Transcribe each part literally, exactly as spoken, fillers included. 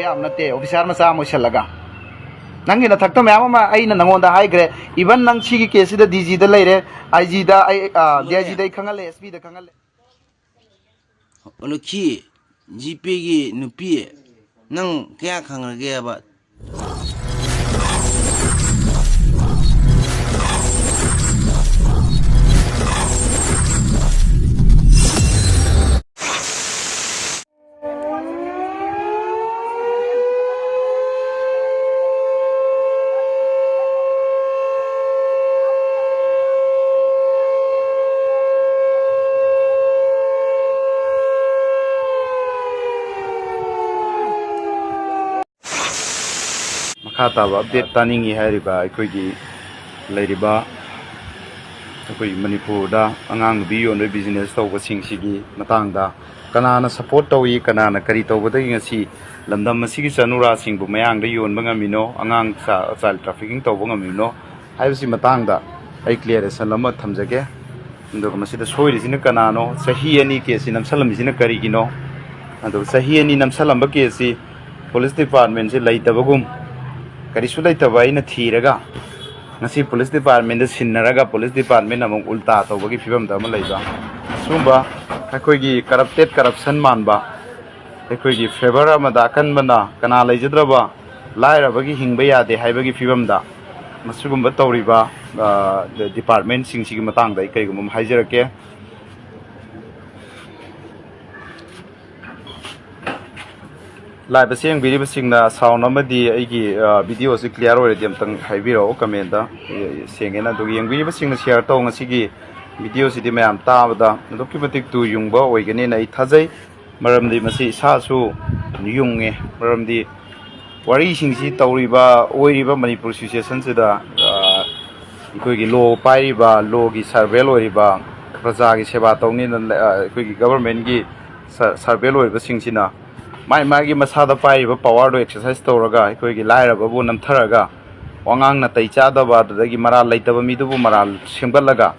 ꯌꯥꯝ ꯅꯠꯇꯦ, ꯑꯣꯐꯤꯁꯥꯔ ꯃꯆꯥ ꯑꯃ ꯑꯣꯏꯁꯜꯂꯒ꯫ ꯅꯪꯒꯤ ꯅꯊꯛꯇ ꯃꯌꯥꯝ ꯑꯃ ꯑꯩꯅ ꯅꯪꯉꯣꯟꯗ ꯍꯥꯏꯈ꯭ꯔꯦ꯫ Even ꯅꯪ ꯁꯤꯒꯤ case ꯁꯤꯗ D G ꯗ ꯂꯩꯔꯦ, I G ꯗ ꯑꯩ, ꯑ, D I G ꯗ ꯑꯩ ꯈꯪꯍꯜꯂꯦ, S P ꯗ ꯈꯪꯍꯜꯂꯦ꯫ ꯑꯣꯂꯣꯈꯤ, ꯖꯤꯄꯦꯒꯤ ꯅꯨꯄꯤ, ꯅꯪ ꯀꯌꯥ ꯈꯪꯉꯒꯦꯕ? ꯃꯈꯥ ꯇꯥꯕ update ꯇꯥꯅꯤꯡꯉꯤ ꯍꯥꯏꯔꯤꯕ ꯑꯩꯈꯣꯏꯒꯤ ꯂꯩꯔꯤꯕ ꯑꯩꯈꯣꯏ ꯃꯅꯤꯄꯨꯔꯗ ꯑꯉꯥꯡ ꯅꯨꯄꯤ ꯌꯣꯟꯕ business ꯇꯧꯕꯁꯤꯡꯁꯤꯒꯤ ꯃꯇꯥꯡꯗ ꯀꯅꯥꯅ support ꯇꯧꯏ, ꯀꯅꯥꯅ ꯀꯔꯤ ꯇꯧꯕꯗꯒꯤ ꯉꯁꯤ ꯂꯝꯗꯝ ꯑꯁꯤꯒꯤ ꯆꯅꯨꯔꯥꯁꯤꯡꯕꯨ ꯃꯌꯥꯡꯗ ꯌꯣꯟꯕ ꯉꯝꯃꯤꯅꯣ, ꯑꯉꯥꯡ ꯆ-, child trafficking ꯇꯧꯕ ꯉꯝꯃꯤꯕꯅꯣ ꯍꯥꯏꯕꯁꯤ ꯃꯇꯥꯡꯗ ꯑꯩ clarification ꯑꯃ ꯊꯝꯖꯒꯦ꯫ ꯑꯗꯨꯒ ꯃꯁꯤꯗ ꯁꯣꯏꯔꯤꯁꯤꯅ ꯀꯅꯥꯅꯣ? ꯆꯍꯤ ꯑꯅꯤ case ꯁꯤ ꯅꯝꯁꯜꯂꯝꯃꯤꯁꯤꯅ ꯀꯔꯤꯒꯤꯅꯣ? ꯑꯗꯨꯒ ꯆꯍꯤ ꯑꯅꯤ ꯅꯝꯁꯜꯂꯝꯕ case ꯁꯤ police department ꯁꯤ ꯂꯩꯇꯕꯒꯨꯝ, ꯀꯔꯤꯁꯨ ꯂꯩꯇꯕ ꯑꯩꯅ ꯊꯤꯔꯒ ꯉꯁꯤ police department ꯗ ꯁꯤꯟꯅꯔꯒ police department ꯅ ꯑꯃꯨꯛ ꯎꯜꯇꯥ ꯇꯧꯕꯒꯤ ꯐꯤꯕꯝꯗ ꯑꯃ ꯂꯩꯕ, ꯑꯁꯤꯒꯨꯝꯕ ꯑꯩꯈꯣꯏꯒꯤ corrupted, corruption ꯃꯥꯟꯕ, ꯑꯩꯈꯣꯏꯒꯤ favour ꯑꯃꯗ ꯑꯀꯟꯕꯅ ꯀꯅꯥ ꯂꯩꯖꯗ꯭ꯔꯕ ꯂꯥꯏꯔꯕꯒꯤ ꯍꯤꯡꯕ ꯌꯥꯗꯦ ꯍꯥꯏꯕꯒꯤ ꯐꯤꯕꯝꯗ ꯃꯁꯤꯒꯨꯝꯕ ꯇꯧꯔꯤꯕ, ꯑ, department ꯁꯤꯡꯁꯤꯒꯤ ꯃꯇꯥꯡꯗ ꯑꯩ ꯀꯔꯤꯒꯨꯝꯕ ꯑꯃ ꯍꯥꯏꯖꯔꯛꯀꯦ꯫ Live ꯑꯁꯤ ꯌꯦꯡꯕꯤꯔꯤꯕꯁꯤꯡꯅ sound ꯑꯃꯗꯤ ꯑꯩꯒꯤ, ꯑ, video ꯑꯁꯤ clear ꯑꯣꯏꯔꯗꯤ ꯑꯝꯇꯪ ꯍꯥꯏꯕꯤꯔꯛꯑꯣ comment ꯇ꯫ ꯑꯦ, ꯁꯦꯡꯉꯦꯅ꯫ ꯑꯗꯨꯒ ꯌꯦꯡꯕꯤꯔꯤꯕꯁꯤꯡꯅ share ꯇꯧ꯫ ꯉꯁꯤꯒꯤ video ꯁꯤꯗꯤ ꯃꯌꯥꯝ ꯇꯥꯕꯗ ꯑꯗꯨꯛꯀꯤ ꯃꯇꯤꯛ ꯇꯨ ꯌꯨꯡꯕ ꯑꯣꯏꯒꯅꯤꯅ ꯑꯩ ꯊꯥꯖꯩ꯫ ꯃꯔꯝꯗꯤ ꯃꯁꯤ ꯏꯁꯥꯁꯨ ꯌꯨꯡꯉꯦ꯫ ꯃꯔꯝꯗꯤ ꯋꯥꯔꯤꯁꯤꯡꯁꯤ ꯇꯧꯔꯤꯕ, ꯑꯣꯏꯔꯤꯕ ꯃꯅꯤꯄꯨꯔ situation ꯁꯤꯗ, ꯑ, ꯑꯩꯈꯣꯏꯒꯤ law ꯄꯥꯏꯔꯤꯕ, law ꯒꯤ servant ꯑꯣꯏꯔꯤꯕ, ꯄ꯭ꯔꯖꯥꯒꯤ ꯁꯦꯕꯥ ꯇꯧꯅꯤꯅ, ꯑ, ꯑꯩꯈꯣꯏꯒꯤ government ꯀꯤ ꯁ-, servant ꯑꯣꯏꯕꯁꯤꯡꯁꯤꯅ ꯃꯥꯏ ꯃꯥꯒꯤ ꯃꯁꯥꯗ ꯄꯥꯏꯔꯤꯕ power ꯗꯣ exercise ꯇꯧꯔꯒ ꯑꯩꯈꯣꯏꯒꯤ ꯂꯥꯏꯔꯕꯕꯨ ꯅꯝꯊꯔꯒ ꯋꯥꯉꯥꯡ ꯅꯥꯇꯩ ꯆꯥꯗꯕ, ꯑꯗꯨꯗꯒꯤ ꯃꯔꯥꯜ ꯂꯩꯇꯕ ꯃꯤꯗꯨꯕꯨ ꯃꯔꯥꯜ ꯁꯦꯝꯒꯠꯂꯒ,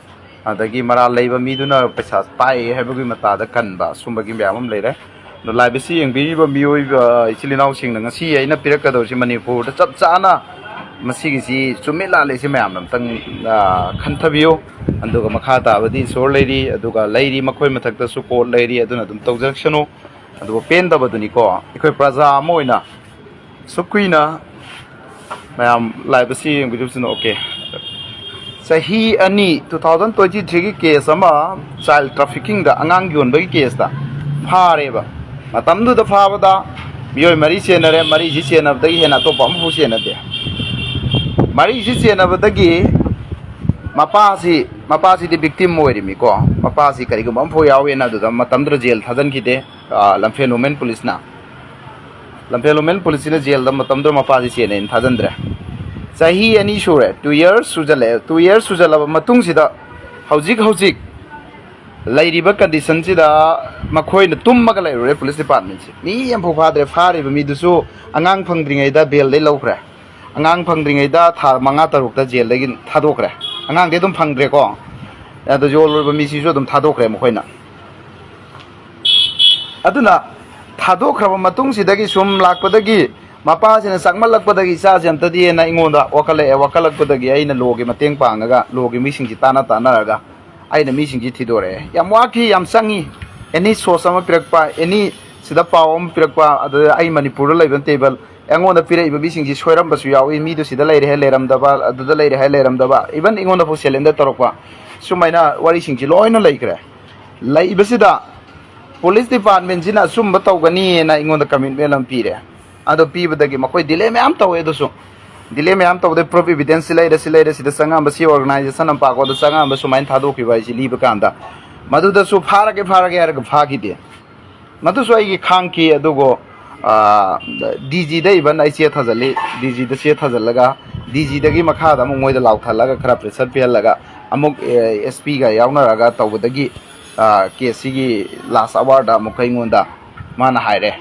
ꯑꯗꯒꯤ ꯃꯔꯥꯜ ꯂꯩꯕ ꯃꯤꯗꯨꯅ ꯄꯩꯁꯥ ꯄꯥꯏ ꯍꯥꯏꯕꯒꯤ ꯃꯇꯥꯗ ꯀꯟꯕ, ꯁꯨꯝꯕꯒꯤ ꯃꯌꯥꯝ ꯑꯃ ꯂꯩꯔꯦ꯫ ꯑꯗꯣ live ꯑꯁꯤ ꯌꯦꯡꯕꯤꯔꯤꯕ ꯃꯤꯑꯣꯏꯕ ꯏꯆꯤꯜ ꯏꯅꯥꯎꯁꯤꯡꯅ ꯉꯁꯤ ꯑꯩꯅ ꯄꯤꯔꯛꯀꯗꯧꯔꯤꯁꯤ ꯃꯅꯤꯄꯨꯔꯗ ꯆꯞ ꯆꯥꯅ ꯃꯁꯤꯒꯤꯁꯤ ꯆꯨꯝꯃꯤ ꯂꯥꯜꯂꯤꯁꯤ ꯃꯌꯥꯝꯅ ꯑꯝꯇꯪ, ꯑ, ꯈꯟꯊꯕꯤꯌꯨ꯫ ꯑꯗꯨꯒ ꯃꯈꯥ ꯇꯥꯕꯗꯤ ꯏꯁꯣꯔ ꯂꯩꯔꯤ, ꯑꯗꯨꯒ ꯂꯩꯔꯤ ꯃꯈꯣꯏ ꯃꯊꯛꯇꯁꯨ ꯀꯣꯔꯠ ꯂꯩꯔꯤ, ꯑꯗꯨꯅ ꯑꯗꯨꯝ ꯇꯧꯖꯔꯛꯁꯅꯨ꯫ ꯑꯗꯨꯕꯨ ꯄꯦꯟꯗꯕꯗꯨꯅꯤꯀꯣ, ꯑꯩꯈꯣꯏ ꯄ꯭ꯔꯖꯥ ꯑꯃ ꯑꯣꯏꯅ ꯑꯁꯨꯛ ꯀꯨꯏꯅ ꯃꯌꯥꯝ live ꯑꯁꯤ ꯌꯦꯡꯕꯤꯔꯤꯕꯁꯤꯅ, okay꯫ ꯆꯍꯤ ꯑꯅꯤ, two thousand twenty threeꯒꯤ case ꯑꯃ, child traffickingꯗ, ꯑꯉꯥꯡ ꯌꯣꯟꯕꯒꯤ caseꯇ ꯐꯥꯔꯦꯕ꯫ ꯃꯇꯝꯗꯨꯗ ꯐꯥꯕꯗ ꯃꯤꯑꯣꯏ ꯃꯔꯤ ꯆꯦꯟꯅꯔꯦ, ꯃꯔꯤꯁꯤ ꯆꯦꯟꯅꯕꯗꯒꯤ ꯍꯦꯟꯅ ꯑꯇꯣꯞꯄ ꯑꯃꯐꯥꯎ ꯆꯦꯟꯅꯗꯦ꯫ ꯃꯔꯤꯁꯤ ꯆꯦꯟꯅꯕꯗꯒꯤ ꯃꯄꯥꯁꯤ, ꯃꯄꯥꯁꯤꯗꯤ victim ꯑꯣꯏꯔꯤꯃꯤꯀꯣ꯫ ꯃꯄꯥꯁꯤ ꯀꯔꯤꯒꯨꯝꯕ ꯑꯃꯐꯥꯎ ꯌꯥꯎꯋꯦꯅ ꯑꯗꯨꯗ ꯃꯇꯝꯗꯨꯗ ꯖꯦꯜ ꯊꯥꯖꯤꯟꯈꯤꯗꯦ, ꯑ, ꯂꯝꯐꯦꯜ ꯋꯨꯃꯦꯟ ꯄꯨꯂꯤꯁꯅ꯫ ꯂꯝꯐꯦꯜ ꯋꯨꯃꯦꯟ ꯄꯨꯂꯤꯁꯁꯤꯅ ꯖꯦꯜꯗ ꯃꯇꯝꯗꯨꯗ ꯃꯄꯥꯁꯤ ꯆꯦꯟꯅꯩꯅ ꯊꯥꯖꯤꯟꯗ꯭ꯔꯦ꯫ ꯆꯍꯤ ꯑꯅꯤ ꯁꯨꯔꯦ, two years ꯁꯨꯖꯜꯂꯛꯑꯦ꯫ Two years ꯁꯨꯖꯜꯂꯕ ꯃꯇꯨꯡꯁꯤꯗ ꯍꯧꯖꯤꯛ ꯍꯧꯖꯤꯛ ꯂꯩꯔꯤꯕ conditionꯁꯤꯗ ꯃꯈꯣꯏꯅ ꯇꯨꯝꯃꯒ ꯂꯩꯔꯨꯔꯦ ꯄꯨꯂꯤꯁ departmentꯁꯦ꯫ ꯃꯤ ꯑꯃꯐꯥꯎ ꯐꯥꯗ꯭ꯔꯦ꯫ ꯐꯥꯔꯤꯕ ꯃꯤꯗꯨꯁꯨ ꯑꯉꯥꯡ ꯐꯪꯗ꯭ꯔꯤꯉꯩꯗ ꯕꯦꯜꯗꯩ ꯂꯧꯈ꯭ꯔꯦ꯫ ꯑꯉꯥꯡ ꯐꯪꯗ꯭ꯔꯤꯉꯩꯗ ꯊꯥ ꯃꯉꯥ ꯇꯔꯨꯛꯇ ꯖꯦꯜꯗꯒꯤ ꯊꯥꯗꯣꯛꯈ꯭ꯔꯦ꯫ ꯑꯉꯥꯡꯗꯤ ꯑꯗꯨꯝ ꯐꯪꯗ꯭ꯔꯦꯀꯣ꯫ ꯑꯗꯨ ꯌꯣꯜꯂꯨꯔꯕ ꯃꯤꯁꯤꯁꯨ ꯑꯗꯨꯝ ꯊꯥꯗꯣꯛꯈ꯭ꯔꯦ ꯃꯈꯣꯏꯅ꯫ ꯑꯗꯨꯅ ꯊꯥꯗꯣꯛꯈ꯭ꯔꯕ ꯃꯇꯨꯡꯁꯤꯗꯒꯤ ꯁꯨꯝ ꯂꯥꯛꯄꯗꯒꯤ ꯃꯄꯥꯁꯤꯅ ꯆꯥꯛꯃꯜꯂꯛꯄꯗꯒꯤ ꯏꯆꯥꯁꯦ ꯑꯝꯇꯗꯤꯅ ꯑꯩꯉꯣꯟꯗ ꯋꯥꯈꯠꯂꯛꯑꯦ꯫ ꯋꯥꯈꯠꯂꯛꯄꯗꯒꯤ ꯑꯩꯅ ꯂꯣꯒꯤ ꯃꯇꯦꯡ ꯄꯥꯡꯉꯒ ꯂꯣꯒꯤ ꯃꯤꯁꯤꯡꯁꯤ ꯇꯥꯟꯅ ꯇꯥꯟꯅꯔꯒ ꯑꯩꯅ ꯃꯤꯁꯤꯡꯁꯤ ꯊꯤꯗꯣꯔꯛꯑꯦ꯫ ꯌꯥꯝ ꯋꯥꯈꯤ, ꯌꯥꯝ ꯆꯪꯉꯤ꯫ Any source ꯑꯃ ꯄꯤꯔꯛꯄ, any ꯁꯤꯗ ꯄꯥꯎ ꯑꯃ ꯄꯤꯔꯛꯄ, ꯑꯗꯨꯗ ꯑꯩ ꯃꯅꯤꯄꯨꯔꯗ ꯂꯩꯕ ꯅꯠꯇꯦ, ꯏꯕꯟ ꯑꯩꯉꯣꯟꯗ ꯄꯤꯔꯛꯏꯕ ꯃꯤꯁꯤꯡꯁꯤ ꯁꯣꯏꯔꯝꯕꯁꯨ ꯌꯥꯎꯏ꯫ ꯃꯤꯗꯨ ꯁꯤꯗ ꯂꯩꯔꯦ ꯍꯥꯏ ꯂꯩꯔꯝꯗꯕ, ꯑꯗꯨꯗ ꯂꯩꯔꯦ ꯍꯥꯏ ꯂꯩꯔꯝꯗꯕ, even ꯑꯩꯉꯣꯟꯗꯐꯥꯎ surrender ꯇꯧꯔꯛꯄ꯫ ꯁꯨꯃꯥꯏꯅ ꯋꯥꯔꯤꯁꯤꯡꯁꯤ ꯂꯣꯏꯅ ꯂꯩꯈ꯭ꯔꯦ꯫ ꯂꯩꯕꯁꯤꯗ ꯄꯨꯂꯤꯁ departmentꯁꯤꯅ ꯑꯆꯨꯝꯕ ꯇꯧꯒꯅꯤꯅ ꯑꯩꯉꯣꯟꯗ commitment ꯑꯃ ꯄꯤꯔꯦ꯫ ꯑꯗꯣ ꯄꯤꯕꯗꯒꯤ ꯃꯈꯣꯏ delay ꯃꯌꯥꯝ ꯇꯧꯋꯦ꯫ ꯑꯗꯨꯁꯨ delay ꯃꯌꯥꯝ ꯇꯧꯕꯗꯩ proof evidence ꯁꯤ ꯂꯩꯔꯦ, ꯁꯤ ꯂꯩꯔꯦ, ꯁꯤꯗ ꯆꯪꯉꯛꯑꯝꯕ, ꯁꯤ organization ꯑꯃ ꯄꯥꯀꯣꯗ ꯆꯪꯉꯛꯑꯝꯕ, ꯁꯨꯃꯥꯏꯅ ꯊꯥꯗꯣꯛꯈꯤꯕ ꯍꯥꯏꯁꯤ ꯂꯤꯕ ꯀꯥꯟꯗ ꯃꯗꯨꯗꯁꯨ ꯐꯥꯔꯒꯦ, ꯐꯥꯔꯒꯦ ꯍꯥꯏꯔꯒ ꯐꯥꯈꯤꯗꯦ꯫ ꯃꯗꯨꯁꯨ ꯑꯩꯒꯤ ꯈꯥꯡꯈꯤ꯫ ꯑꯗꯨꯕꯨ, ꯑ, DGꯗ even ꯑꯩ ꯆꯦ ꯊꯥꯖꯤꯜꯂꯤ꯫ DGꯗ ꯆꯦ ꯊꯥꯖꯤꯜꯂꯒ DGꯗꯒꯤ ꯃꯈꯥꯗ ꯑꯃꯨꯛ ꯃꯣꯏꯗ ꯂꯥꯎꯊꯠꯂꯒ ꯈꯔ pressure ꯄꯤꯍꯜꯂꯒ ꯑꯃꯨꯛ, ꯑꯦ, SPꯒ ꯌꯥꯎꯅꯔꯒ ꯇꯧꯕꯗꯒꯤ, ꯑ, caseꯁꯤꯒꯤ last hourꯗ ꯑꯃꯨꯛ ꯑꯩꯉꯣꯟꯗ ꯃꯥꯅ ꯍꯥꯏꯔꯦ꯫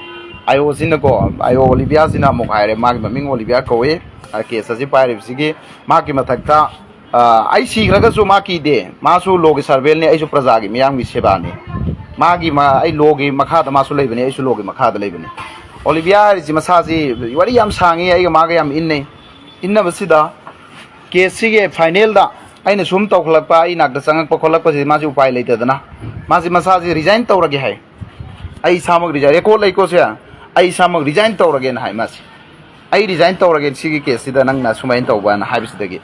IOꯁꯤꯅꯀꯣ, IO ꯑꯣꯂꯤꯚꯤꯌꯥꯁꯤꯅ ꯑꯃꯨꯛ ꯍꯥꯏꯔꯦ, ꯃꯥꯒꯤ ꯃꯃꯤꯡ ꯑꯣꯂꯤꯚꯤꯌꯥ ꯀꯧꯏ꯫ ꯑ, case ꯑꯁꯤ ꯄꯥꯏꯔꯤꯕꯁꯤꯒꯤ ꯃꯍꯥꯛꯀꯤ ꯃꯊꯛꯇ, ꯑ, ꯑꯩ ꯁꯤꯈ꯭ꯔꯒꯁꯨ ꯃꯥ ꯀꯤꯗꯦ, ꯃꯥꯁꯨ lawꯒꯤ servantꯅꯤ, ꯑꯩꯁꯨ ꯄ꯭ꯔꯖꯥꯒꯤ ꯃꯤꯌꯥꯝꯒꯤ ꯁꯦꯕꯥꯅꯤ꯫ ꯃꯥꯒꯤ ꯃꯥ ꯑꯩ ꯂꯣꯒꯤ ꯃꯈꯥꯗ ꯃꯥꯁꯨ ꯂꯩꯕꯅꯤ, ꯑꯩꯁꯨ ꯂꯣꯒꯤ ꯃꯈꯥꯗ ꯂꯩꯕꯅꯤ꯫ ꯑꯣꯂꯤꯕꯤꯌꯥ ꯍꯥꯏꯔꯤꯁꯤ ꯃꯁꯥꯁꯤ ꯋꯥꯔꯤ ꯌꯥꯝ ꯁꯥꯡꯉꯤ, ꯑꯩꯒ ꯃꯥꯒ ꯌꯥꯝ ꯏꯟꯅꯩ꯫ ꯏꯟꯅꯕꯁꯤꯗ ꯀꯦꯁꯁꯤꯒꯤ ꯐꯥꯏꯅꯦꯜꯗ ꯑꯩꯅ ꯁꯨꯝ ꯇꯧꯈꯠꯂꯛꯄ, ꯑꯩ ꯅꯥꯛꯇ ꯆꯪꯉꯛꯄ ꯈꯣꯠꯂꯛꯄꯁꯤꯗꯤ ꯃꯥꯁꯤ ꯎꯄꯥꯏ ꯂꯩꯇꯗꯅ ꯃꯥꯁꯤ ꯃꯁꯥꯁꯤ ꯔꯤꯖꯥꯏꯟ ꯇꯧꯔꯒꯦ ꯍꯥꯏ꯫ ꯑꯩ ꯏꯁꯥꯃꯛ ꯔꯤꯖꯥꯏꯟ, ꯔꯦꯀꯣꯔꯠ ꯂꯩꯀꯣ ꯁꯦ, ꯑꯩ ꯏꯁꯥꯃꯛ ꯔꯤꯖꯥꯏꯟ ꯇꯧꯔꯒꯦꯅ ꯍꯥꯏ ꯃꯥꯁꯤ꯫ ꯑꯩ ꯔꯤꯖꯥꯏꯟ ꯇꯧꯔꯒꯦ ꯁꯤꯒꯤ ꯀꯦꯁꯁꯤꯗ ꯅꯪꯅ ꯁꯨꯃꯥꯏꯅ ꯇꯧꯕꯅ ꯍꯥꯏꯕꯁꯤꯗꯒꯤ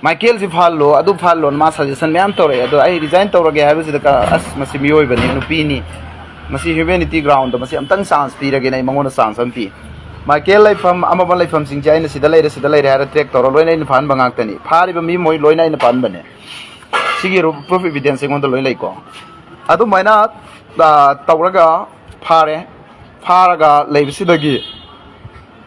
ꯃꯥꯏꯀꯦꯜꯁꯤ ꯐꯍꯜꯂꯣ, ꯑꯗꯨ ꯐꯍꯜꯂꯣꯅ ꯃꯥ ꯁꯖꯦꯁꯟ ꯃꯌꯥꯝ ꯇꯧꯔꯛꯑꯦ꯫ ꯑꯗꯣ ꯑꯩ ꯔꯤꯖꯥꯏꯟ ꯇꯧꯔꯒꯦ ꯍꯥꯏꯕꯁꯤꯗ ꯀ-, ꯑꯁ, ꯃꯁꯤ ꯃꯤꯑꯣꯏꯕꯅꯤ, ꯅꯨꯄꯤꯅꯤ, ꯃꯁꯤ ꯍ꯭ꯌꯨꯃꯦꯅꯤꯇꯤ ꯒ꯭ꯔꯥꯎꯟꯗ ꯃꯁꯤ ꯑꯝꯇꯪ ꯆꯥꯟꯁ ꯄꯤꯔꯒꯦꯅ ꯑꯩ ꯃꯉꯣꯟꯗ ꯆꯥꯟꯁ ꯑꯃ ꯄꯤ꯫ ꯃꯥꯏꯀꯦꯜ ꯂꯩꯐꯝ, ꯑꯃꯃ ꯂꯩꯐꯝꯁꯤꯡꯁꯦ ꯑꯩꯅ ꯁꯤꯗ ꯂꯩꯔꯦ, ꯁꯤꯗ ꯂꯩꯔꯦ ꯍꯥꯏꯔ ꯇ꯭ꯔꯦꯛ ꯇꯧꯔ ꯂꯣꯏꯅ ꯑꯩꯅ ꯐꯍꯟꯕ ꯉꯥꯛꯇꯅꯤ꯫ ꯐꯥꯔꯤꯕ ꯃꯤ ꯃꯣꯏ ꯂꯣꯏꯅ ꯑꯩꯅ ꯐꯍꯟꯕꯅꯦ꯫ ꯁꯤꯒꯤ ꯄ꯭ꯔꯨꯐ ꯑꯦꯚꯤꯗꯦꯟꯁ ꯑꯩꯉꯣꯟꯗ ꯂꯣꯏ ꯂꯩꯀꯣ꯫ ꯑꯗꯨꯃꯥꯏꯅ, ꯑ, ꯇꯧꯔꯒ ꯐꯥꯔꯦ꯫ ꯐꯥꯔꯒ ꯂꯩꯕꯁꯤꯗꯒꯤ,